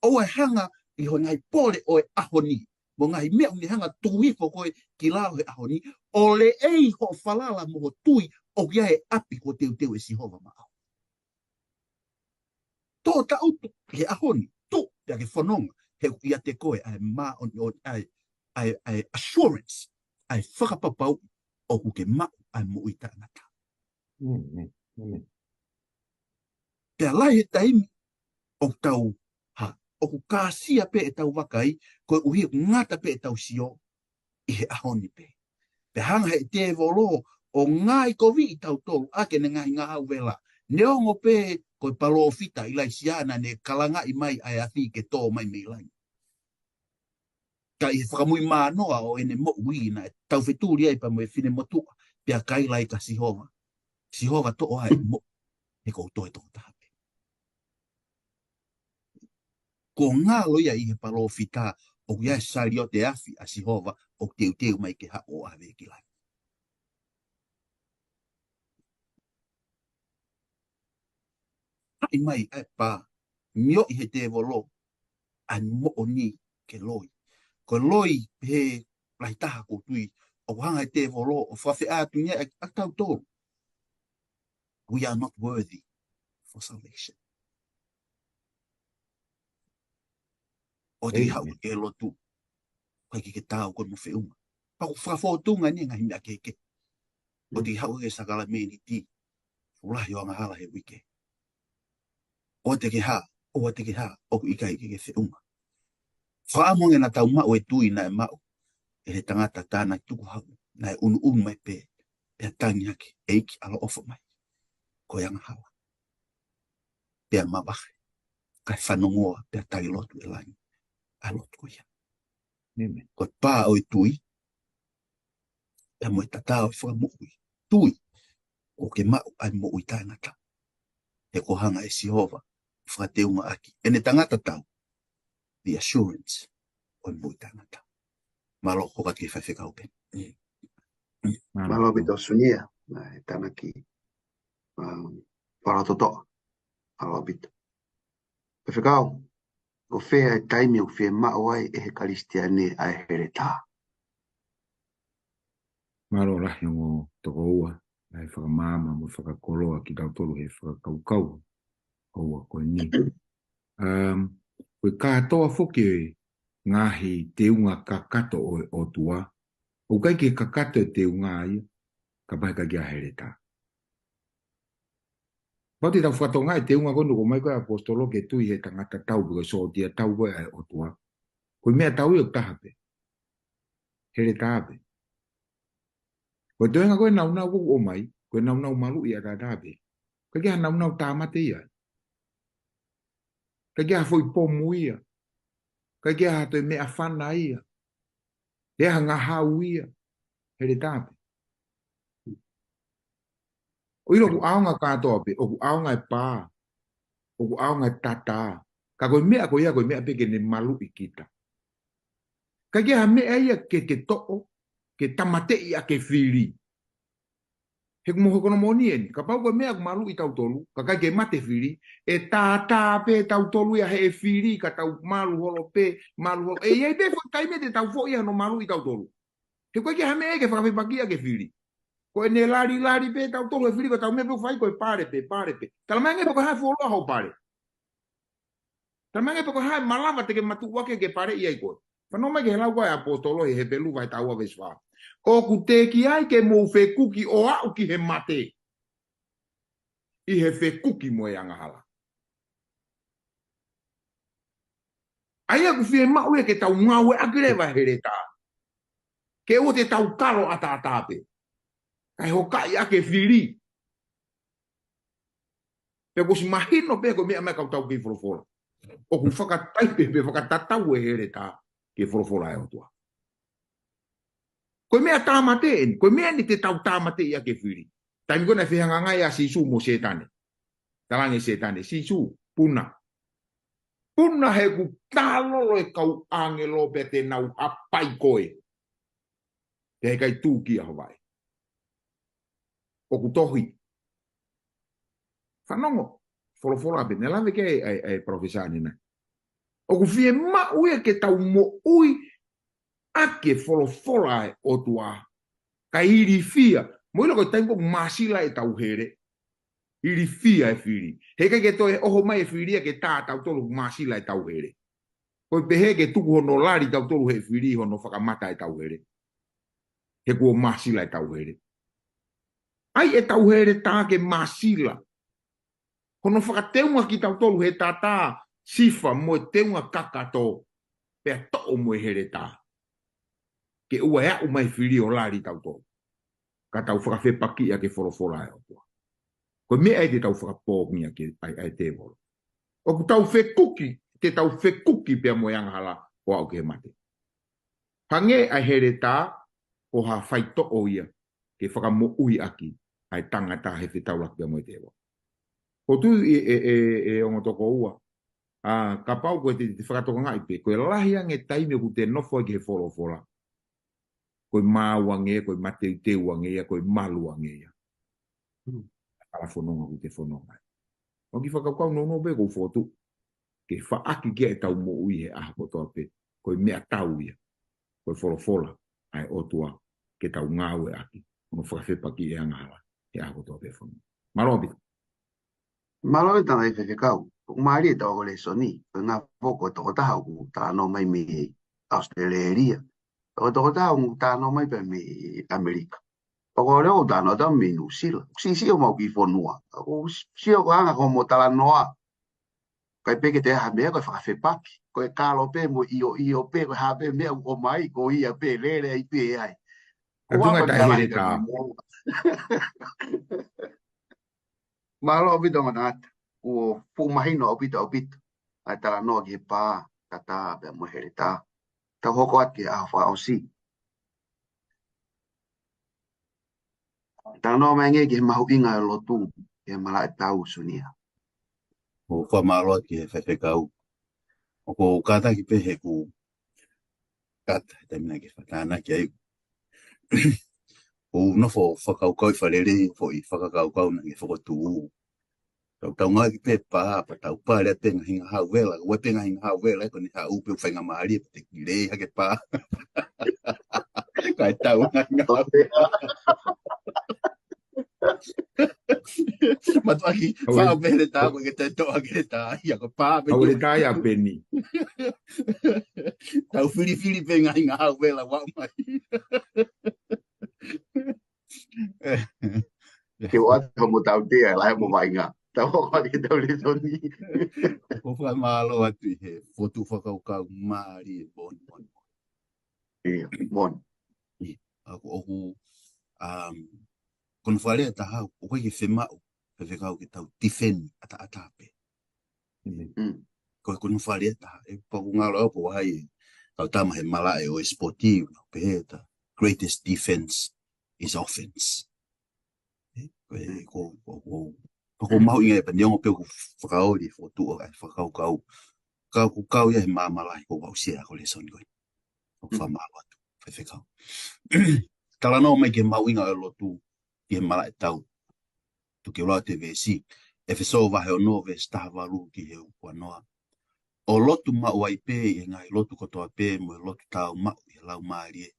ʻOua ʻe hanga ʻi ho ngaahi pole ʻo e ʻaho ni, mo e ngaahi meʻa ʻoku ne hanga tuku hifo koe ki lalo he ʻaho ni, ʻo leʻei hoʻo falala mo ho tui ʻoku ʻi ai e ʻapi kuo teuteu ʻe Sihova maʻau. Tō taʻutu he ʻaho ni, tuʻu pea ke fononga, he ʻoku ʻiate koe ʻa e māʻoniʻoni, ʻa e, ʻa e, ʻa e assurance, ʻa e fakapapau ʻoku ke maʻu ʻa e moʻui taʻengata. Mm, mm, mm. Pea lahi e taimi ʻoku tau hā, ʻoku kāsia pē ʻetau vakai, koeʻuhi ʻoku ngata pē ʻetau sio ʻi he ʻaho ni pē. Pea hanga he tēvolo ʻo ngaohi koviʻi tautolu ʻaki ʻene ngaahi ngahau vela. Neongo pē ko e palōfita ʻIlaisiā naʻa ne kalangaʻi mai ʻa e afi ke tō mai mei langi. Ka ʻi he fakamui mānoa ʻo ʻene moʻui naʻe taufetuli ai pea mo e finemotuʻa, pea kaila ai kia Sihova, Sihova, toʻo ā e moʻui, he ʻoku ou toe tokotaha pē. Kuo ngalo ia ʻi he palōfita, ʻoku ʻi ai e saliote afi ʻa Sihova ʻoku teuteu mai ke haʻu ʻo ʻave ki langi. Haʻi mai ʻa e pā, mioʻi he tēvolo ʻa e moʻoni ke loi. Ko e loi pē lahi taha ʻoku ou tui ʻoku hanga he tēvolo ʻo fakafeʻātungia ʻa, ʻa tautolu. We are not worthy for salvation. ʻOua te ke haʻu ki he lotu, ʻikai ke ke taau koe mo feʻunga. Pea ʻoku fakafōtunga ni e ngaahi meʻa kehekehe. ʻOua te ke haʻu ki he sākalamēniti, ʻoku lahi hoʻo angahala he uike. ʻOua te ke hā, ʻoua te ke hā, ʻoku ʻikai ke ke feʻunga. Fakaʻamu ange naʻa tau maʻu e tui naʻe maʻu ʻe he tangata tānaki tukuhau, naʻe ʻunuʻunu mai pē, pea tangi hake, ʻEiki, ʻaloʻofa mai. Ko e angahala. Pea mavahe, kae fanongoa, pea tali lotu ʻe langi ʻa e lotu ko ia. Amen. Ko e pā ʻo e tui, pea mo e tata ʻo e fakamoʻui. Tui, ʻoku ke maʻu ʻa e moʻui taʻengata. He kuo hanga ʻe Sihova ʻo fakateungaʻaki ʻene tangata tau, the assurance ʻo e moʻui taʻengata. Mālō, hoko atu ki he faifekau pē. Mālō. Mālō ʻaupito Sunia, ʻa e tānaki, um, fakalototoʻa. Mālō ʻaupito. Faifekau, ko fē ʻa e taimi ʻoku fiemaʻu ai ʻe he Kalisitiane ʻa e heletā? Mālō lahi ongo tokoua, ʻa e fakamaama mo fakakoloa kitautolu he fakakaukau houa ko eni. Um, ko e kātoa foki e ngaahi teunga kakato ʻo e ʻOtua, ʻoku ʻikai ke kakato e teunga ia, kapau ʻikai ke ʻi ai e heletā. Pau te tau fakatokangaʻi e teunga ko eni ʻoku ʻomai ko ē ʻa e ʻaposetolo ke tui he tangata tau, pe ko e sōtia tau ko ē ʻa e ʻOtua. Ko e meʻa tau ia ʻoku taha pē. Heletā pē. Ko e toenga ko ē nāunau ʻoku ʻomai, ko e nāunau maluʻi ʻataʻatā pē. ʻIkai ke ʻi ai ha naunau tāmate ia. ʻIkai ke ʻi ai ha foʻi pomu ia. ʻIkai ke ʻi ai ha toe meʻafana ia. Pe ha ngahau ia. Heletā pē. ʻOku ʻilo ʻoku ʻaonga kātoa pē, ʻoku ʻaonga e pā, ʻoku ʻaonga e tatā. Ka ko e meʻa ko ia, ko e meʻa pē ke ne maluʻi kita. ʻIkai ke ʻi ai ha meʻa ia ke, ke toʻo, ke tāmateʻi ʻaki e fili. He ʻoku mo hokono moʻoni eni, kapau ko e meʻa ʻoku maluʻi tautolu, ka ʻikai ke mate fili, ʻe tatā pē tautolu ia he fili, ka tau malu holo pē, malu holo. ʻE ʻi ai pē foʻi taimi te tau foʻi ia hono maluʻi tautolu. He ʻoku ʻikai ke ʻi ai ha meʻa ke fakafepaki ʻaki e fili. Ko ʻene lali, lali pē tautolu he fili, ko ʻetau meʻa pē ʻoku fai ko e pale pē, pale pē. Talamai ange pe ko e hā e fuoloa hoʻo pale. Talamai ange pe ko e hā e malava te ke matuʻuaki ke paleʻi ai koe. Fanongo mai ki he lau ko ē ʻa e ʻaposetolo ʻi he Hepelū vahe taha ua veesi fā. ʻOku teʻeki ai ke mou fekuki ʻo aʻu ki he mate ʻi he fekuki mo e angahala. ʻA ia ʻoku fiemaʻu ia ke tau ngāueʻaki leva e heletā. Ke ʻoua te tau kalo ʻataʻatā pē. Kae hokaʻi ʻaki e fili. Pea kuo ʻosi mahino pē ko e meʻa mai ʻa e kau tau kei folofola. ʻOku fakataipe pē fakatatau e heletā ki he folofola ʻa e ʻOtua. Ko e meʻa tāmate eni, ko e meʻa eni te tau tāmateʻi ʻaki e fili. Taimi ko ē naʻe fehangahangai ai ʻa Sīsū mo Sētane. Talaange ʻe Sētane, Sīsū, puna. Puna he ʻoku tālolo e kau ʻāngelo pea te nau hapai koe. Pea heʻikai tūkia ho vaʻe. ʻOku tohi. Fanongo, folofola pē, naʻe lave ki ai ʻa e, ʻa e palōfesa ni nai. ʻOku fiemaʻu ia ke tau moʻui ʻaki e folofola ʻa e ʻOtua. Kae ilifia. Mo ʻilo ko e taimi ko ē ʻoku māsila ʻetau hele. Ilifia e fili. Heʻikai ke toe ʻoho mai e fili ia ke tā tautolu ʻoku māsila ʻetau hele. Ko e pehē ke tuku hono lali tautolu he fili hono fakamata ʻetau hele. He kuo māsila ʻetau hele. ʻAi ʻetau heletā ke māsila. Hono fakateunga kitautolu he tatā, sifa mo e teunga kakato. Pea toʻo mo e heletā. Ke ʻoua ʻe aʻu mai e fili ʻo lali tautolu. Ka tau fakafepaki ʻaki e folofola ʻa e ʻOtua. Ko e meʻa ia te tau fakapōngi ʻaki ai, ʻa e tēvolo. ʻOku tau fekuki, te tau fekuki pea mo e angahala ʻo aʻu ki he mate. Hangē ʻa e heletā, ko ha faitoʻo ia, ke fakamoʻui ʻaki ʻa e tangata he fetaulaki pea mo e tēvolo. Ko e tui ʻe, ʻe, ʻe, ʻe ongo tokoua, ʻa, kapau ko e te, te fakatokangaʻi pē, ko e lahi ange taimi ʻoku te nofo ai ki he folofola. Ko e maau ange, ko e mateuteu ange ia, ko e malu ange ia. Hmm. Kala fononga ʻoku te fononga ai. ʻOku ou fakakaukau nounou pē ʻoku ou fokotuʻu. Ke faʻaki ki ai ʻetau moʻui he ʻaho kotoa pē. Ko e meʻatau ia. Ko e folofola ʻa e ʻOtua. Ke tau ngāueʻaki. Hono fakafepaki e angahala. He ʻaho kotoa pē fononga. Mālō ʻaupito. Mālō e tangataʻeiki faifekau. ʻOku mālie ʻetau ako lēsoni. Ko e ngaahi foʻi tokotaha ʻoku talanoa mai mei ʻAositelēlia. Ko e tokotaha ʻoku talanoa mai pē mei ʻAmelika. ʻOku ou lea ʻo talanoa atu mei Nuʻusila. Siʻisiʻi homau kiʻi fonua. ʻOku ou sio ko e anga ko hoʻomo talanoa. ʻIkai pē ke toe ʻi ai ha meʻa ko e fakafepaki. Ko e kalo pē mo ʻio ʻio pē ko e hā pē meʻa ʻoku ʻomai ko ia pē lele ai pē ai. Ka tuʻunga ʻetau heletā. Mālō ʻaupito Ngata. Kuo fuʻu mahino ʻaupito ʻaupito. ʻA e talanoa ki he pā, tatā, pea mo e heletā. Tau hoko atu ki he ʻaho fakaʻosi. Talanoa mai angē ki he mahuʻinga e lotu, ki he malaʻe tau Sunia. ʻOku ou fakamālō atu ki he faifekau. ʻOku ou kātaki pē he ʻoku kata, he taimi naʻa ke fakatānaki ai. ʻOku ou nofo fakakaukauʻi fakalelei, foʻi fakakaukau naʻa ke fokotuʻu. Tau tau ngāueʻaki pē pā, pea tau pale pē ngaahi ngahau vela, ua pē ngaahi ngahau vela, ko eni haʻu pē faingamālie, pea te kilei hake pā. Kae tau ngaahi ngahau vela. Matuʻaki, fā pē heletā, ko e ke te toʻo hake heletā, ia ko pā pē. Au heletā ia peni. Tau filifili pē ngaahi ngahau vela, ua mai. Ke ua te mo tau te ai, lahi mo vaʻinga. Tau hoko atu ki heʻetau lēsoni. ʻOku ou fakamālō atu ʻi he fokotuʻu fakakaukau mālie, bon, bon, bon. ʻIo, bon. ʻIo, ʻoku, ʻoku, um, ko hono fakalea ʻe taha, ʻoku ʻikai ke fiemaʻu faifekau, ke tau defend ʻataʻatā pē. Mm. Ko e kunu fale ʻe taha, ʻe pau ngalo au pau hai, kau tama he malaʻe ʻo e sipoti, pehē ʻe he greatest defense is offense. Ē, ko e, ko, ko, ko, ko, ko mahuʻinga ia pea neongo pē ʻoku fakaoli, fokotuʻu ʻa e fakakaukau. Ka ʻoku kau ia he māmā lahi ko ʻeku aʻusia ko e lēsoni ko ē. ʻOku fakamālō atu, faifekau. Talanoa mai ki he mahuʻinga ʻo e lotu, ki he malaʻe tau. Tuku ke u lau atu e veesi, ʻEfesō vahe ono, veesi taha valu ki he ua noa. ʻO lotu maʻu ai pē ʻi he ngaahi lotu kotoa pē mo e lotu tāumaʻu ʻi he Laumālie.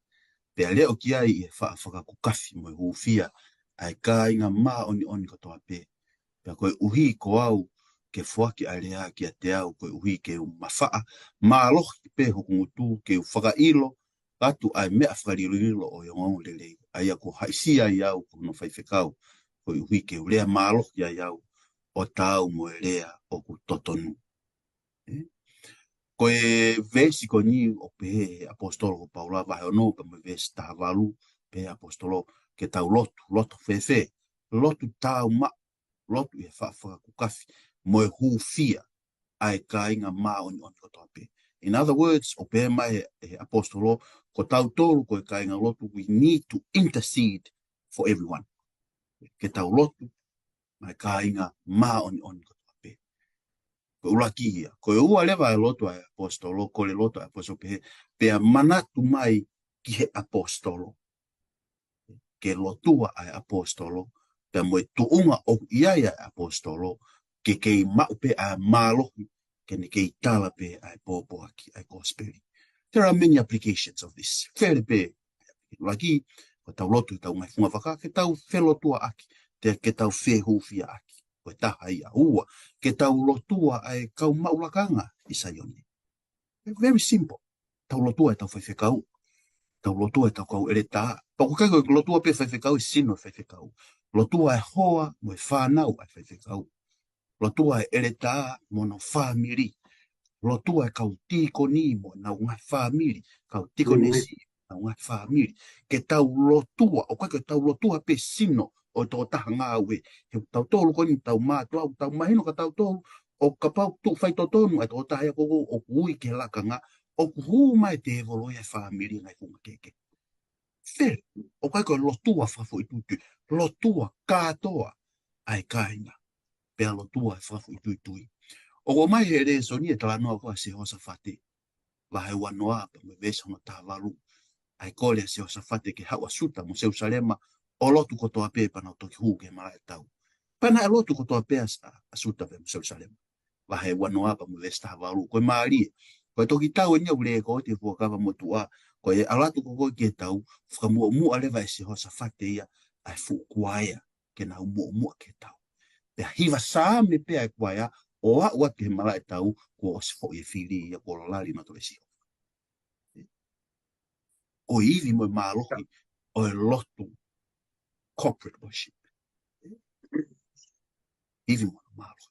Pea leʻo ki ai ʻi he faʻa fakakukafi mo e hūfia ʻa e kāinga māʻoniʻoni kotoa pē. Pea koeʻuhi ko au ke foaki ʻa e lea kiate au, koeʻuhi ke u mafaʻa mālohi pē hoku ngutu, ke u fakaʻilo atu ʻa e meʻa fakalilolilo ʻo e ongoongolelei, ʻa ia kuo haʻisia ai au ko hono faifekau, koeʻuhi ke u lea mālohi ai au ʻo taau mo e lea ʻoku totonu. Ē? Ko e veesi ko eni ʻoku pehē ʻe he ʻaposetolo ko Paula, vahe ono pea mo e veesi taha valu, pehē ʻe he ʻaposetolo ke tau lotu, lotu fēfē, lotu tāumaʻu, lotu ʻi he faʻa fakakukafi mo e hūfia ʻa e kāinga māʻoniʻoni kotoa pē. In other words, ʻoku pehē mai ʻe he, ʻe he ʻaposetolo, ko tautolu ko e kāinga lotu, we need to intercede for everyone. Ke tau lotu maʻa e kāinga māʻoniʻoni kotoa pē. Ko e ʻuluaki ia. Ko e ua leva e lotu ʻa e ʻaposetolo, ko e lotu ʻa e ʻaposetolo pehē, pea manatu mai ki he ʻaposetolo. Ke lotua ʻa e ʻaposetolo, pea mo e tuʻunga ʻoku ʻi ai ʻa e ʻaposetolo, ke kei maʻu pē ʻa e mālohi, ke ne kei tala pē ʻa e pōpoaki ʻa e kosipeli. There are many applications of this. Fele pē, ʻuluaki, ko ʻetau lotu ʻi heʻetau ngaahi funga vaka, ke tau felotuaʻaki, te ke tau fehūfiaʻaki. Ko e taha ia. Ua, ke tau lotua ʻa e kau maʻu lakanga ʻi Saione. Very simple. Tau lotua ʻetau faifekau. Tau lotua ʻetau kau ʻeletā. Pea ʻoku ʻikai ko e lotua pē faifekau, ʻa e sino faifekau. Lotua e hoa mo e fānau ʻa e faifekau. Lotua e ʻeletā mo hono fāmili. Lotua e kau tīkoni mo ʻenau ngaahi fāmili. Kau tīkonisi, ʻenau ngaahi fāmili. Ke tau lotua, ʻoku ʻikai ke tau lotua pē sino ʻo e tokotaha ngāue. He tautolu ko eni tau mātuʻa, ʻoku tau mahino kia tautolu, ʻo kapau ʻoku tuʻu faitotonu ʻa e tokotaha ia ko ē ʻoku ui ki he lakanga, ʻoku hū mai e tēvolo ia he fāmili ngaahi funga kehekehe. Fele, ʻoku ʻikai ko e lotua fakafoʻituitui, lotua kātoa ʻa e kāinga, pea lotua fakafoʻituitui. ʻOku ʻomai he lēsoni e talanoa ko ē ʻa Sihosafate, vahe ua noa pea mo e veesi hono taha valu. ʻA e kole ʻa Sihosafate ke haʻu ʻa Siuta mo Selusalema ʻo lotu kotoa pē pea nau toki hū ki he malaʻe tau. Pea naʻe lotu kotoa pē ʻa, ʻa Siuta pea mo Selusalema. Vahe ua noa pea mo e veesi taha valu. Ko e mālie, ko e toki tau eni ʻoku lēkooti he Fuakava Motuʻa, ko e ʻalu atu ko ē ki he tau, fakamuʻomuʻa leva ʻe Sihosafate ia ʻa e fuʻu kuaea ke nau muʻomuʻa ki he tau. Pea hiva saame pē ʻa e kuaea ʻo aʻu atu ki he malaʻe tau, kuo ʻosi foʻi e fili ia, kuo lali nautolu ʻe Sihova. Ko e ivi mo e mālohi ʻo e lotu, corporate worship. Ivi mo e mālohi.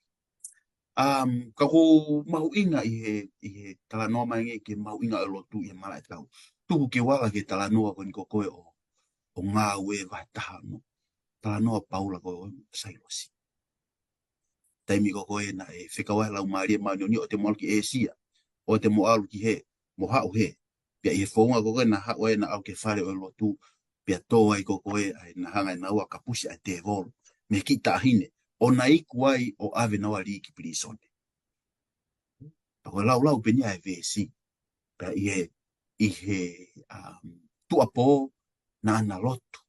Um, ka ʻoku mahuʻinga ʻi he, ʻi he talanoa mai ange ki he mahuʻinga ʻo e lotu ʻi he malaʻe tau. Tuku ke u ala ki he talanoa ko eni ko ē ʻo, ʻo Ngāue vahe taha ono. Talanoa ʻa Paula ko ē mo Sailosi. Taimi ko ē naʻe fekau ai e Laumālie Māʻoniʻoni ʻo te mo ʻalu ki ʻĒsia, ʻo te mo ʻalu ki hē, mo haʻu hē. Pea ʻi he founga ko ē naʻa haʻu ai naʻa ʻalu ki he fale ʻo e lotu, pea tō ai ko ē ʻa e naʻe hanga ʻe naua ʻo kapusi ʻa e tēvolo mei he kiʻi taʻahine, ʻo na iku ai ʻo ʻave naua lī ki pilīsone. Pea ko e laulau pē eni ʻa e veesi. Pea ʻi he, ʻi he, um, tuʻuapō naʻa na lotu,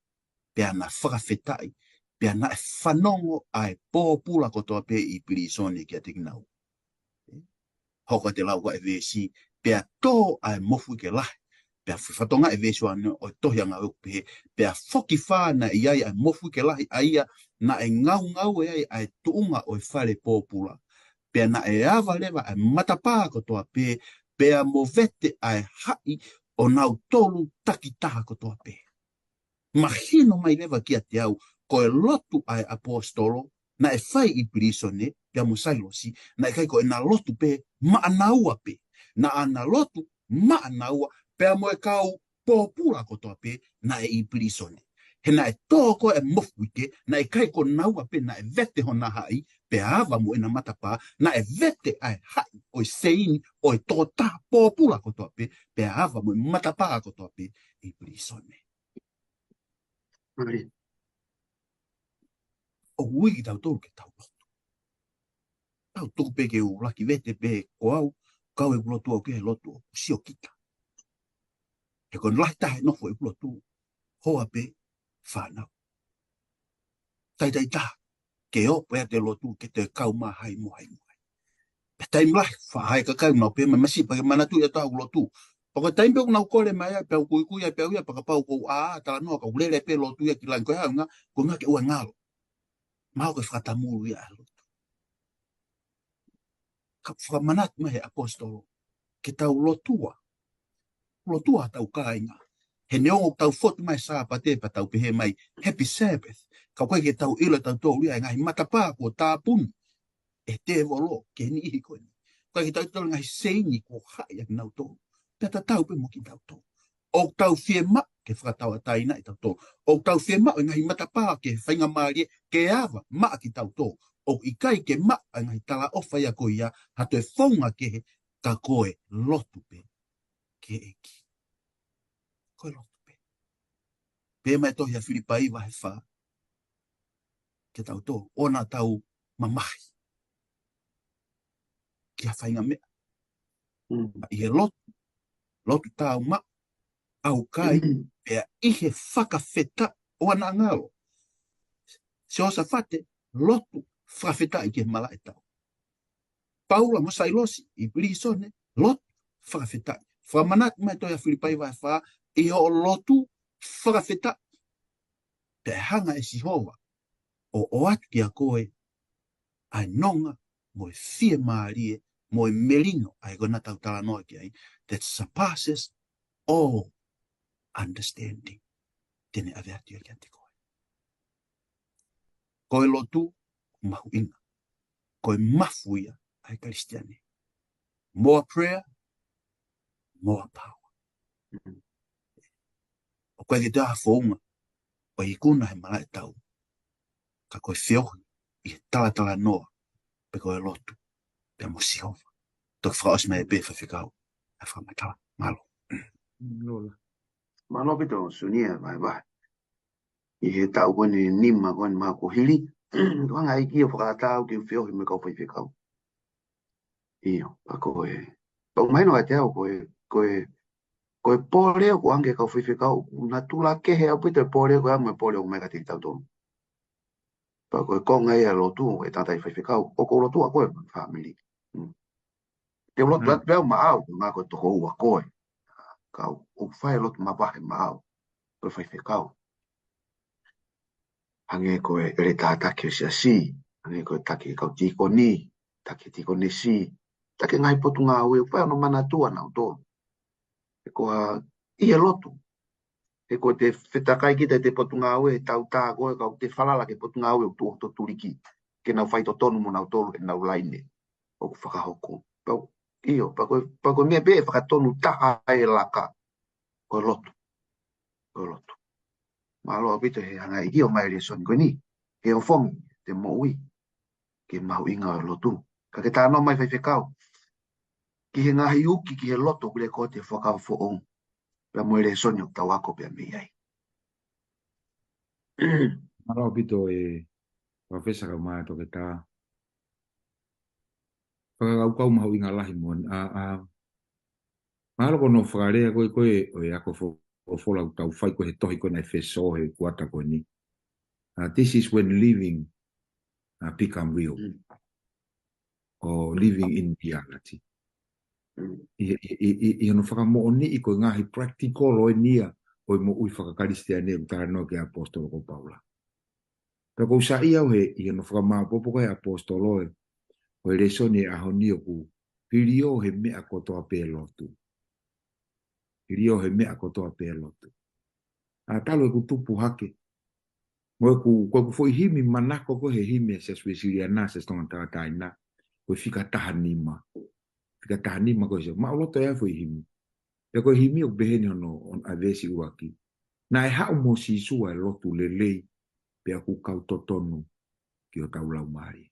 pea na fakafetaʻi, pea naʻe fanongo ʻa e pōpula kotoa pē ʻi pilīsone kiate kinaua. Hoko atu e lau ko ē ʻa e veesi, pea tō ʻa e mofuike lahi. Pea fakatonga e veesi ua noa ʻo e tohi ʻa Ngāue ʻoku pehē, pea fokifā naʻe ʻi ai ʻa e mofuike lahi ʻa ia naʻe ngaungaue ai ʻa e tuʻunga ʻo e fale pōpula. Pea naʻe ava leva ʻa e matapā kotoa pē, pea movete ʻa e haʻi ʻo nautolu takitaha kotoa pē. Mahino mai leva kiate au, ko e lotu ʻa e ʻaposetolo naʻe fai ʻi pilīsone, pea mo Sailosi, naʻe ʻikai ko ʻena lotu pē maʻanaua pē. Naʻa na lotu maʻanaua, pea mo e kau pōpula kotoa pē naʻe ʻi pilīsone. He naʻe tō ko ē e mofuike, naʻe ʻikai ko naua pē naʻe vete hona haʻi, pea ava mo ʻena matapā, naʻe vete ʻa e haʻi ʻo e seini ʻo e tokotaha pōpula kotoa pē, pea ava mo e matapā kotoa pē ʻi pilīsone. ʻOku ui kitautolu ke tau lotu. Tau tuku pē ke u laki vete pē ko au, kau ʻeku lotu au ki he lotu ʻoku sio kita. He ko e lahi taha e nofo ʻeku lotu, hoa pē, fānau. Taitai taha, ke ō pē ʻa e lotu, ke te kau mā hai mo hai mo hai. Pea taimi lahi, faʻahi kakai nau pē, ma masi pē ke manatuʻi ʻa ʻetau lotu. Pea ko e taimi pē ʻoku nau kole mai ai, pea u kuikui ai, pea u ia, pea kapau ʻoku ou ʻā, talanoa, ka u lele pē lotu ia ki langi ko e hā e ʻuhinga, ko e ʻuhinga ke ʻoua ngalo. Mahalo ko e fakatamulu ia ʻa e lotu. Ka fakamanatu mai he ʻaposetolo, ke tau lotua. Lotua ʻetau kāinga. He neongo ʻoku tau fotu mai Sāpate pea tau pehē mai, Happy Sabbath. Ka ʻoku ʻikai ke tau ʻilo ʻe tautolu ia e ngaahi matapā kuo tāpuni ʻe he tēvolo ki he niʻihi ko eni. ʻOku ʻikai ke tau ʻilo e ngaahi seini kuo haʻi ʻaki kinautolu. Pea tatau pē mo kitautolu. ʻOku tau fiemaʻu ke fakatauʻatāinaʻi kitautolu. ʻOku tau fiemaʻu e ngaahi matapā ki he faingamālie ke ava maʻa kitautolu. ʻOku ʻikai ke maʻu e ngaahi talaʻofa ia ko ia ha toe founga kehe ka ko e lotu pē ki he ʻEiki. Ko e lotu pē. Pehē mai e tohi ʻa Filipai vahe fā, ke tau tō, ʻoua naʻa tau mamahi ki ha faʻahinga meʻa. Mm. ʻI he lotu, lotu tāumaʻu, ʻaukai, mm, pea ʻi he fakafetaʻi, ʻoua naʻa ngalo. Siosafate, lotu, fakafetaʻi ki he malaʻe tau. Paula mo Sailosi ʻi pilīsone, lotu, fakafetaʻi. Fakamanatu mai e tohi ʻa Filipai vahe fā, ʻi hoʻo lotu, fakafetaʻi. Pea ʻe hanga ʻe Sihova ʻo ʻoatu kiate koe ʻa e nonga mo e fiemālie mo e melino ʻa ia ko ē naʻa tau talanoa ki ai, that surpasses all understanding. Te ne ʻave atu ia kiate koe. Ko e lotu, mahuʻinga. Ko e mafu ia ʻa e Kalisitiane. More prayer, more power. Mm. ʻOku ʻikai ke toe ʻi ai ha founga ʻo ikuna he malaʻe tau, ka ko e feohi ʻi he talatalanoa, pe ko e lotu, pea mo Sihova. Toki fakaʻosi mai pē faifekau ʻa e fakamatala. Mālō. Mālō. Mālō ʻaupito, Sunia, vahevahe. ʻI he taʻu ko eni nima ko eni mahalo kuo hili, ʻoku hanga ʻe he ʻEiki ʻo fakatatau ke u feohi mo e kau faifekau. ʻIo, pea ko e, pea ʻoku mahino kiate au ko e, ko e, ko e pole ʻoku ʻoange ki he kau faifekau, ʻoku natula kehe ʻaupito e pole ko ia mo e pole ʻoku ʻomai kiate kitautolu. Pea ko e konga ia e lotu ʻa e tangataʻi faifekau, ʻoku ou lotua koe mo e fāmili. Mm. Te u lotu, mm, atu pē au maʻau, ko e ʻuhinga ko e tokoua koe. Ka ʻoku fai e lotu mavahe maʻau, ko e faifekau. Hangē ko e ʻeletā taki ʻo e siasi, hangē ko e taki e kau tīkoni, taki e tīkonisi, taki e ngaahi potungāue, ʻoku fai hono manatua nautolu. He ko e hā, ʻi he lotu. He ko ʻete fetakai kita ʻi he potungāue, he tautā ko ē, ka ʻoku te falala ki he potungāue ʻoku tuʻu hoto tuliki, ke nau faitotonu mo nautolu ʻenau laine ʻoku fakahoko. Pea, ʻio, pea ko e, pea ko e meʻa pē ʻe fakatonu taha ai e laka, ko e lotu. Ko e lotu. Mālō ʻaupito he hanga ʻe he ʻEiki ʻo ʻomai e lēsoni ko eni, ke ofongi ʻete moʻui ki he mahuʻinga ʻo e lotu. Ka ke talanoa mai faifekau ki he ngaahi uki ki he lotu ʻoku lea ko ē he Fuakava Foʻou, pea mo e lēsoni ʻoku tau ako pea mei ai. Mālō ʻaupito e Palōfesa kae ʻumaʻā e Toketā. Fakakaukau mahuʻinga lahi moʻoni. ʻA, ʻa, mahalo ko hono fakalea ko ē, ko ē ʻo e ako fo-, folofola ʻoku tau fai ko ē he tohi ko ē ʻa e ʻEfesō he kuata ko eni. Uh, this is when living, uh, become real. Mm. Or living in reality. Mm. ʻI, ʻi, ʻi, ʻi, ʻi hono fakamoʻoniʻi ko e ngaahi practical ʻo eni ia ʻo e moʻui fakakalisitiane ʻoku talanoa ki ai e ʻaposetolo ko Paula. Pea ʻoku ou saiʻia au he, ʻi hono fakamāopoopo ko ē ʻa e ʻaposetolo ē, ʻo e lēsoni e ʻaho ni ʻoku hiliō he meʻa kotoa pē lotu. Hiliō he meʻa kotoa pē lotu. ʻA, talu ʻeku tupu hake. Mo ʻeku, ko ʻeku foʻi himi manako ko ē he himi ʻa e Siasi Uēsiliana, Siasi Tonga Tauʻatāina, ko e fika taha nima. Fika taha nima ko ē, maʻuloto ia e foʻi himi. Pea ko e himi ʻoku pehē ni hono, hono ʻa e veesi ʻuluaki. Naʻe haʻu mo Sīsū ʻa e lotu lelei, pea ʻoku kau totonu ki hotau laumālie.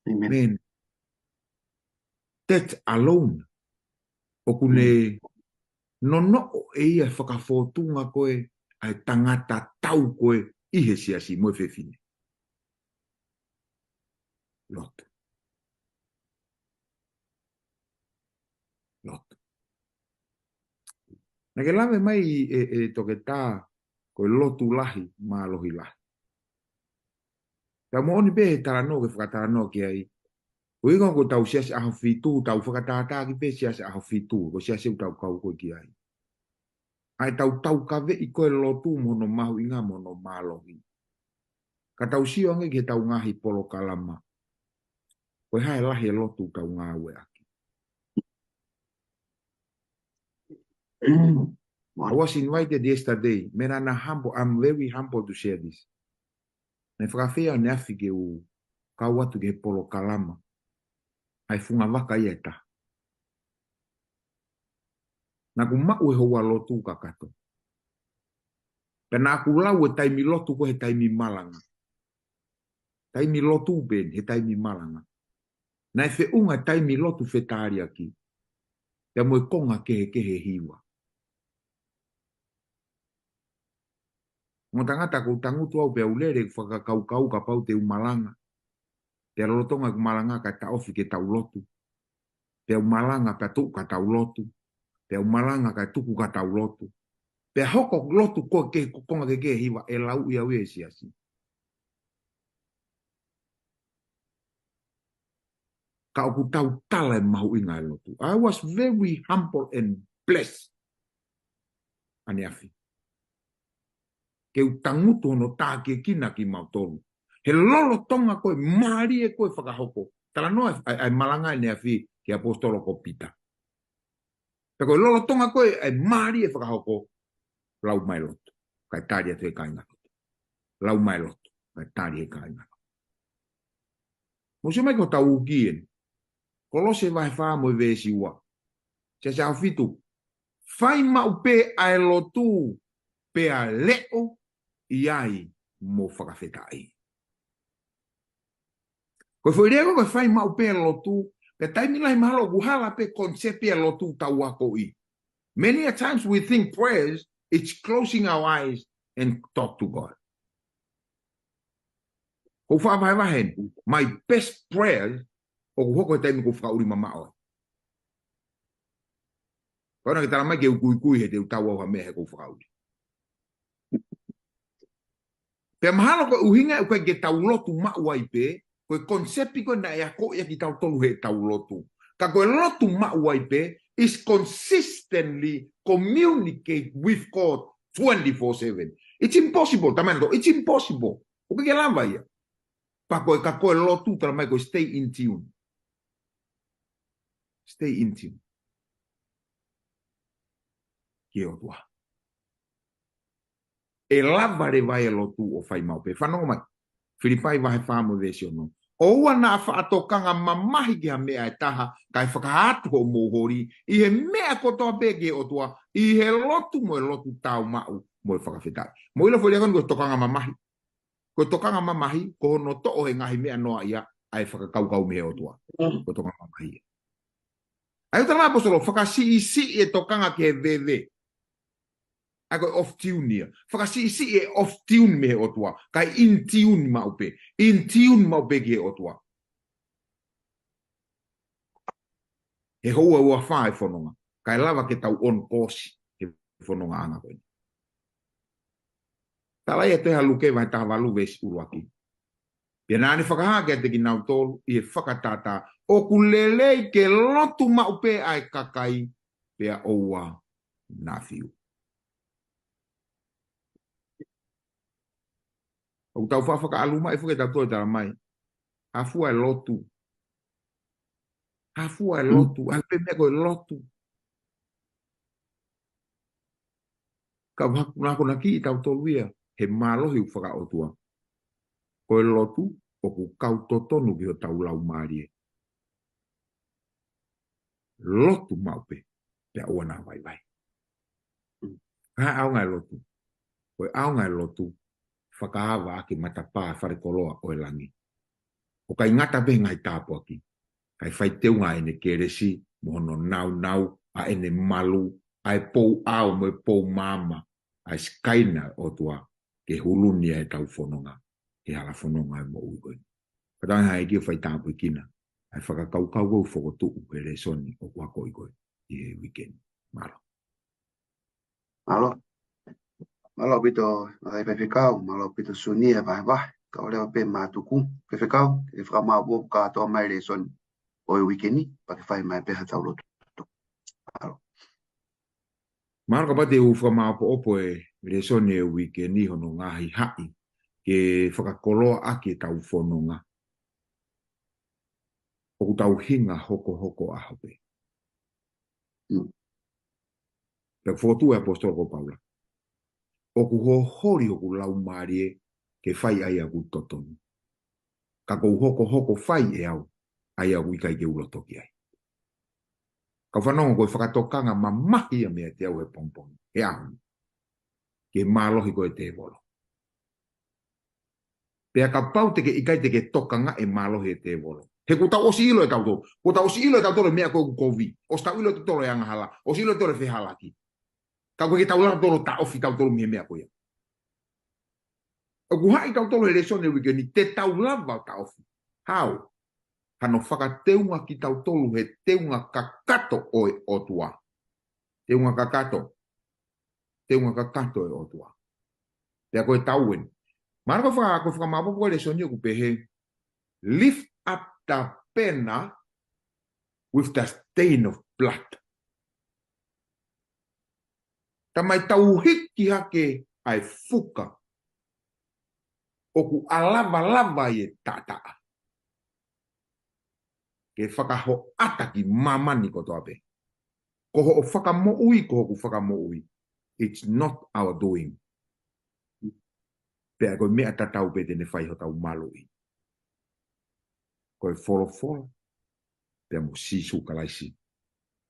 ʻĒmeni. That alone, ʻoku ne nonoʻo ʻe ia e fakafōtunga ko ē ʻa e tangata tau ko ē ʻi he siasi mo e fefine. Lotu. Lotu. Naʻa ke lave mai ʻe, ʻe Toketā, ko e lotu lahi, mālohi lahi. Pea moʻoni pē he talanoa ke fakatalanoa ki ai. Ko e ʻuhinga ko ʻetau siasi ʻAhofitu, tau fakatātā ki pē siasi ʻAhofitu, ko e siasi ʻoku tau kau ko ē ki ai. ʻA ʻetau taukaveʻi ko ē lotu mo hono mahuʻinga mo hono mālohi. Ka tau sio ange ki heʻetau ngaahi polokalama. Ko e hā e lahi e lotu ʻoku tau ngāueʻaki. I was invited yesterday. Mena na humble, I'm very humble to share this. Naʻe fakafeʻao ʻaneafi ke u kau atu ki he polokalama ʻa e funga vaka ia ʻe taha. Naʻa ku maʻu e houa lotu kakato. Pea naʻa ku lau e taimi lotu ko ē he taimi malanga. Taimi lotu pē eni he taimi malanga. Naʻe feʻunga taimi lotu fetaliʻaki pea mo e konga kehekehe hiva. Mo e tangata ʻoku ou tangutu au pea u lele ʻeku fakakaukau kapau te u malanga. Pea lolotonga ʻeku malanga kae taʻofi ke tau lotu. Pea u malanga pea tuku ka tau lotu. Pea u malanga kae tuku ka tau lotu. Pea hoko lotu ko ē ki he konga kehekehe hiva ʻe lauʻi au ia ʻe he siasi. Ka ʻoku tau tala e mahuʻinga e lotu. I was very humble and blessed. ʻAneafi. Ke u tangutu hono tākiekina kimautolu. He lolotonga ko ē mālie ko ē fakahoko. Talanoa ʻa e, ʻa e malanga ʻaneafi ki he ʻaposetolo ko Pita. Pea ko e lolotonga ko ē ʻa e mālie fakahoko, lau mai lotu. Kae tali atu he kāinga lotu. Lau mai lotu. Kae tali he kāinga lotu. Mou sio mai ki hotau uki eni. Kolose vahe fā mo e veesi ua. Siasi ʻAhofitu. Fai maʻu pē ʻa e lotu pea leʻo ʻi ai mo fakafetaʻi. Ko e foʻi lea ko ē ko e fai maʻu pē lotu, pea taimi lahi mahalo ʻoku hala pē concept ʻa e lotu ʻoku tau akoʻi. Many a times we think prayers, it's closing our eyes and talk to God. Ko e faʻa vahevahe eni, my best prayers, ʻoku hoko he taimi ʻoku ou fakaʻuli mamaʻo ai. Ko ena ke tala mai ke u kuikui he te u tau au ha meʻa he ʻoku ou fakaʻuli. Pea mahalo ko e ʻuhinga ʻoku ʻikai ke tau lotu maʻu ai pē, ko e concept ko ē naʻe akoʻi ʻaki kitautolu heʻetau lotu. Ka ko e lotu maʻu ai pē, is consistently communicate with God twenty-four seven. It's impossible, tamai nato, it's impossible. ʻOku ʻikai ke lava ia. Pea ko e ka ko e lotu tala mai ko e stay in tune. Stay in tune. Ki he ʻOtua. ʻE lava leva e lotu ʻo fai maʻu pē. Fanongo mai. Filipai vahe fā mo e veesi ono. ʻOua naʻa faʻa tokanga mamahi ki ha meʻa ʻe taha, kae fakahā atu hoʻomou holi, ʻi he meʻa kotoa pē ki he ʻOtua, ʻi he lotu mo e lotu tāumaʻu mo e fakafetaʻi. Mou ʻilo foʻi lea ko eni ko e tokanga mamahi. Ko e tokanga mamahi, ko hono toʻo he ngaahi meʻa noaʻia, ʻa e fakakaukau mei he ʻOtua. Mm. Ko e tokanga mamahi. ʻA ia ʻoku tala mai ʻaposetolo, fakasiʻisiʻi e tokanga ki he veve. ʻA ia ko e off tune ia. Fakasiʻisiʻi e off tune mei he ʻOtua. Kae in tune maʻu pē. In tune maʻu pē ki he ʻOtua. He houa ʻe ua fā e fononga. Kae lava ke tau on course he fonongaʻanga ko eni. Tala ia ʻe he tohi ʻa Luke vahe taha valu veesi ʻuluaki. Pea naʻa ne fakahā kiate kinautolu ʻi he fakatātā, ʻoku lelei ke lotu maʻu pē ʻa e kakai pea ʻoua naʻa fiu. ʻOku tau faʻa fakaʻalu mai, foki ʻe tautolu ʻe tala mai. Hā fua e lotu. Hā fua e lotu. ʻA e pē meʻa ko e lotu. Ka ʻoku akonaki ʻe tautolu ia, he mālohi ʻoku fakaʻotua. Ko e lotu, ʻoku kau totonu ki hotau laumālie. Lotu maʻu pē, pea ʻoua naʻa vaivai. Ka ʻaonga e lotu. Ko e ʻaonga e lotu, fakaava ʻaki matapā falekoloa ʻo e langi. ʻO ʻikai ngata pē he ngaahi tāpuaki, kae fai teunga ʻa ʻene kelesi, mo hono naunau, ʻa ʻene malu, ʻa e pou ʻao mo e pou maama, ʻa e sikaina ʻo e ʻOtua, ke huluni ʻa ʻetau fononga, ke hala fononga ʻa e moʻui ko eni. Ka tau hanga ʻe he ʻEiki ʻo fai tāpuekina ʻa e fakakaukau ʻoku fokotuʻu he lēsoni ʻoku akoʻi ko ē ʻi he uike ni. Mālō. Mālō. Mālō ʻaupito, ʻa e faifekau, mālō ʻaupito Suni e vahevahe, ka ʻoua leva pē mātuku, faifekau, ke fakamaʻopoʻopo kātoa mai lēsoni ʻo e uike ni, pea ke fai mai pē haʻatau lotu. Mālō. Mālō kapau te u fakamaʻopoʻopo e lēsoni e uike ni hono ngaahi haʻi, ke fakakoloa ʻaki ʻetau fononga. ʻOku tau hinga hokohoko ʻaho pē. Mm. Pea fokotuʻu e ʻaposetolo ko Paula. ʻOku hoholi hoku laumālie ke fai ʻa ia ʻoku totonu. Ka ʻoku ou hokohoko fai ʻe au ʻa ia ʻoku ʻikai ke u loto ki ai. Kau fanongo, ko e fakatokanga mamahi ia meiate au he pongipongi, he ʻaho ni, ki he mālohi ko ē ʻo e tēvolo. Pea kapau te ke ʻikai te ke tokanga e mālohi ʻo e tēvolo. He kuo tau ʻosi ʻilo ʻe tautolu. Kuo tau ʻosi ʻilo ʻe tautolu e meʻa ko ē ʻoku kovi. ʻOsi tau ʻilo ʻe tautolu e angahala. ʻOsi ʻilo ʻe tautolu e fehālaaki. Ka ʻoku ʻikai ke tau lava tautolu ʻo taʻofi tautolu mei he meʻa ko ia. ʻOku haʻi tautolu he lēsoni e uike ni te tau lava ʻo taʻofi. How? Hano fakateunga kitautolu he teunga kakato ʻo e ʻOtua. Teunga kakato. Teunga kakato ʻo e ʻOtua. Pea ko e tau eni. Mālō ko e faka-, ko e fakamaʻopoʻopo ko e lēsoni ʻoku pehē, lift up the banner with the stain of blood. Tamai, tau hiki hake ʻa e fuka ʻoku ʻalavalava ai e taʻataʻa. Ke fakahoʻata ki māmani kotoa pē. Ko hoʻo fakamoʻui, ko hoku fakamoʻui. It's not our doing. Pea ko e meʻa tatau pē te ne fai hotau maluʻi. Ko e folofola pea mo Sīsū Kalaisi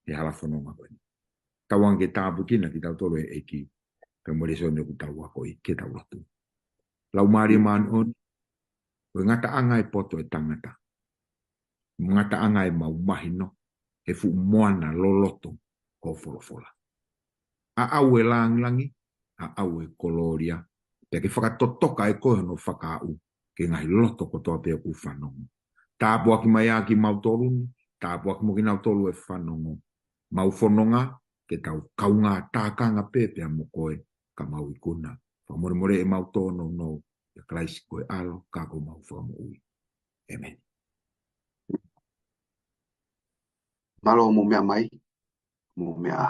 he hala fononga ko eni. Tauange ke tāpuekina kitautolu ʻe he ʻEiki pea mo e lēsoni ʻoku tau akoʻi, ke tau lotu. Laumālie Māʻoniʻoni, ko e ngataʻanga e poto e tangata, ngataʻanga e mau mahino he fuʻu moana loloto ko e folofola. ʻAʻau e langilangi, ʻaʻau e kolōlia, pea ke fakatotoka ʻe koe hono fakaaʻu ki he ngaahi loto kotoa pē ʻoku fanongo. Tāpuaki mai ā kimautolu ni, tāpuaki mo kinautolu ʻe fanongo. Mau fononga, ke tau kaungā tākanga pē pea mo koe, ka mau ikuna. Fakamolemole ʻemau tōnounou, ʻia Kalaisi ko e ʻAlo, ka ko homau Fakamoʻui. ʻĒmeni. Mālō mo e meʻa mai, mo e meʻa.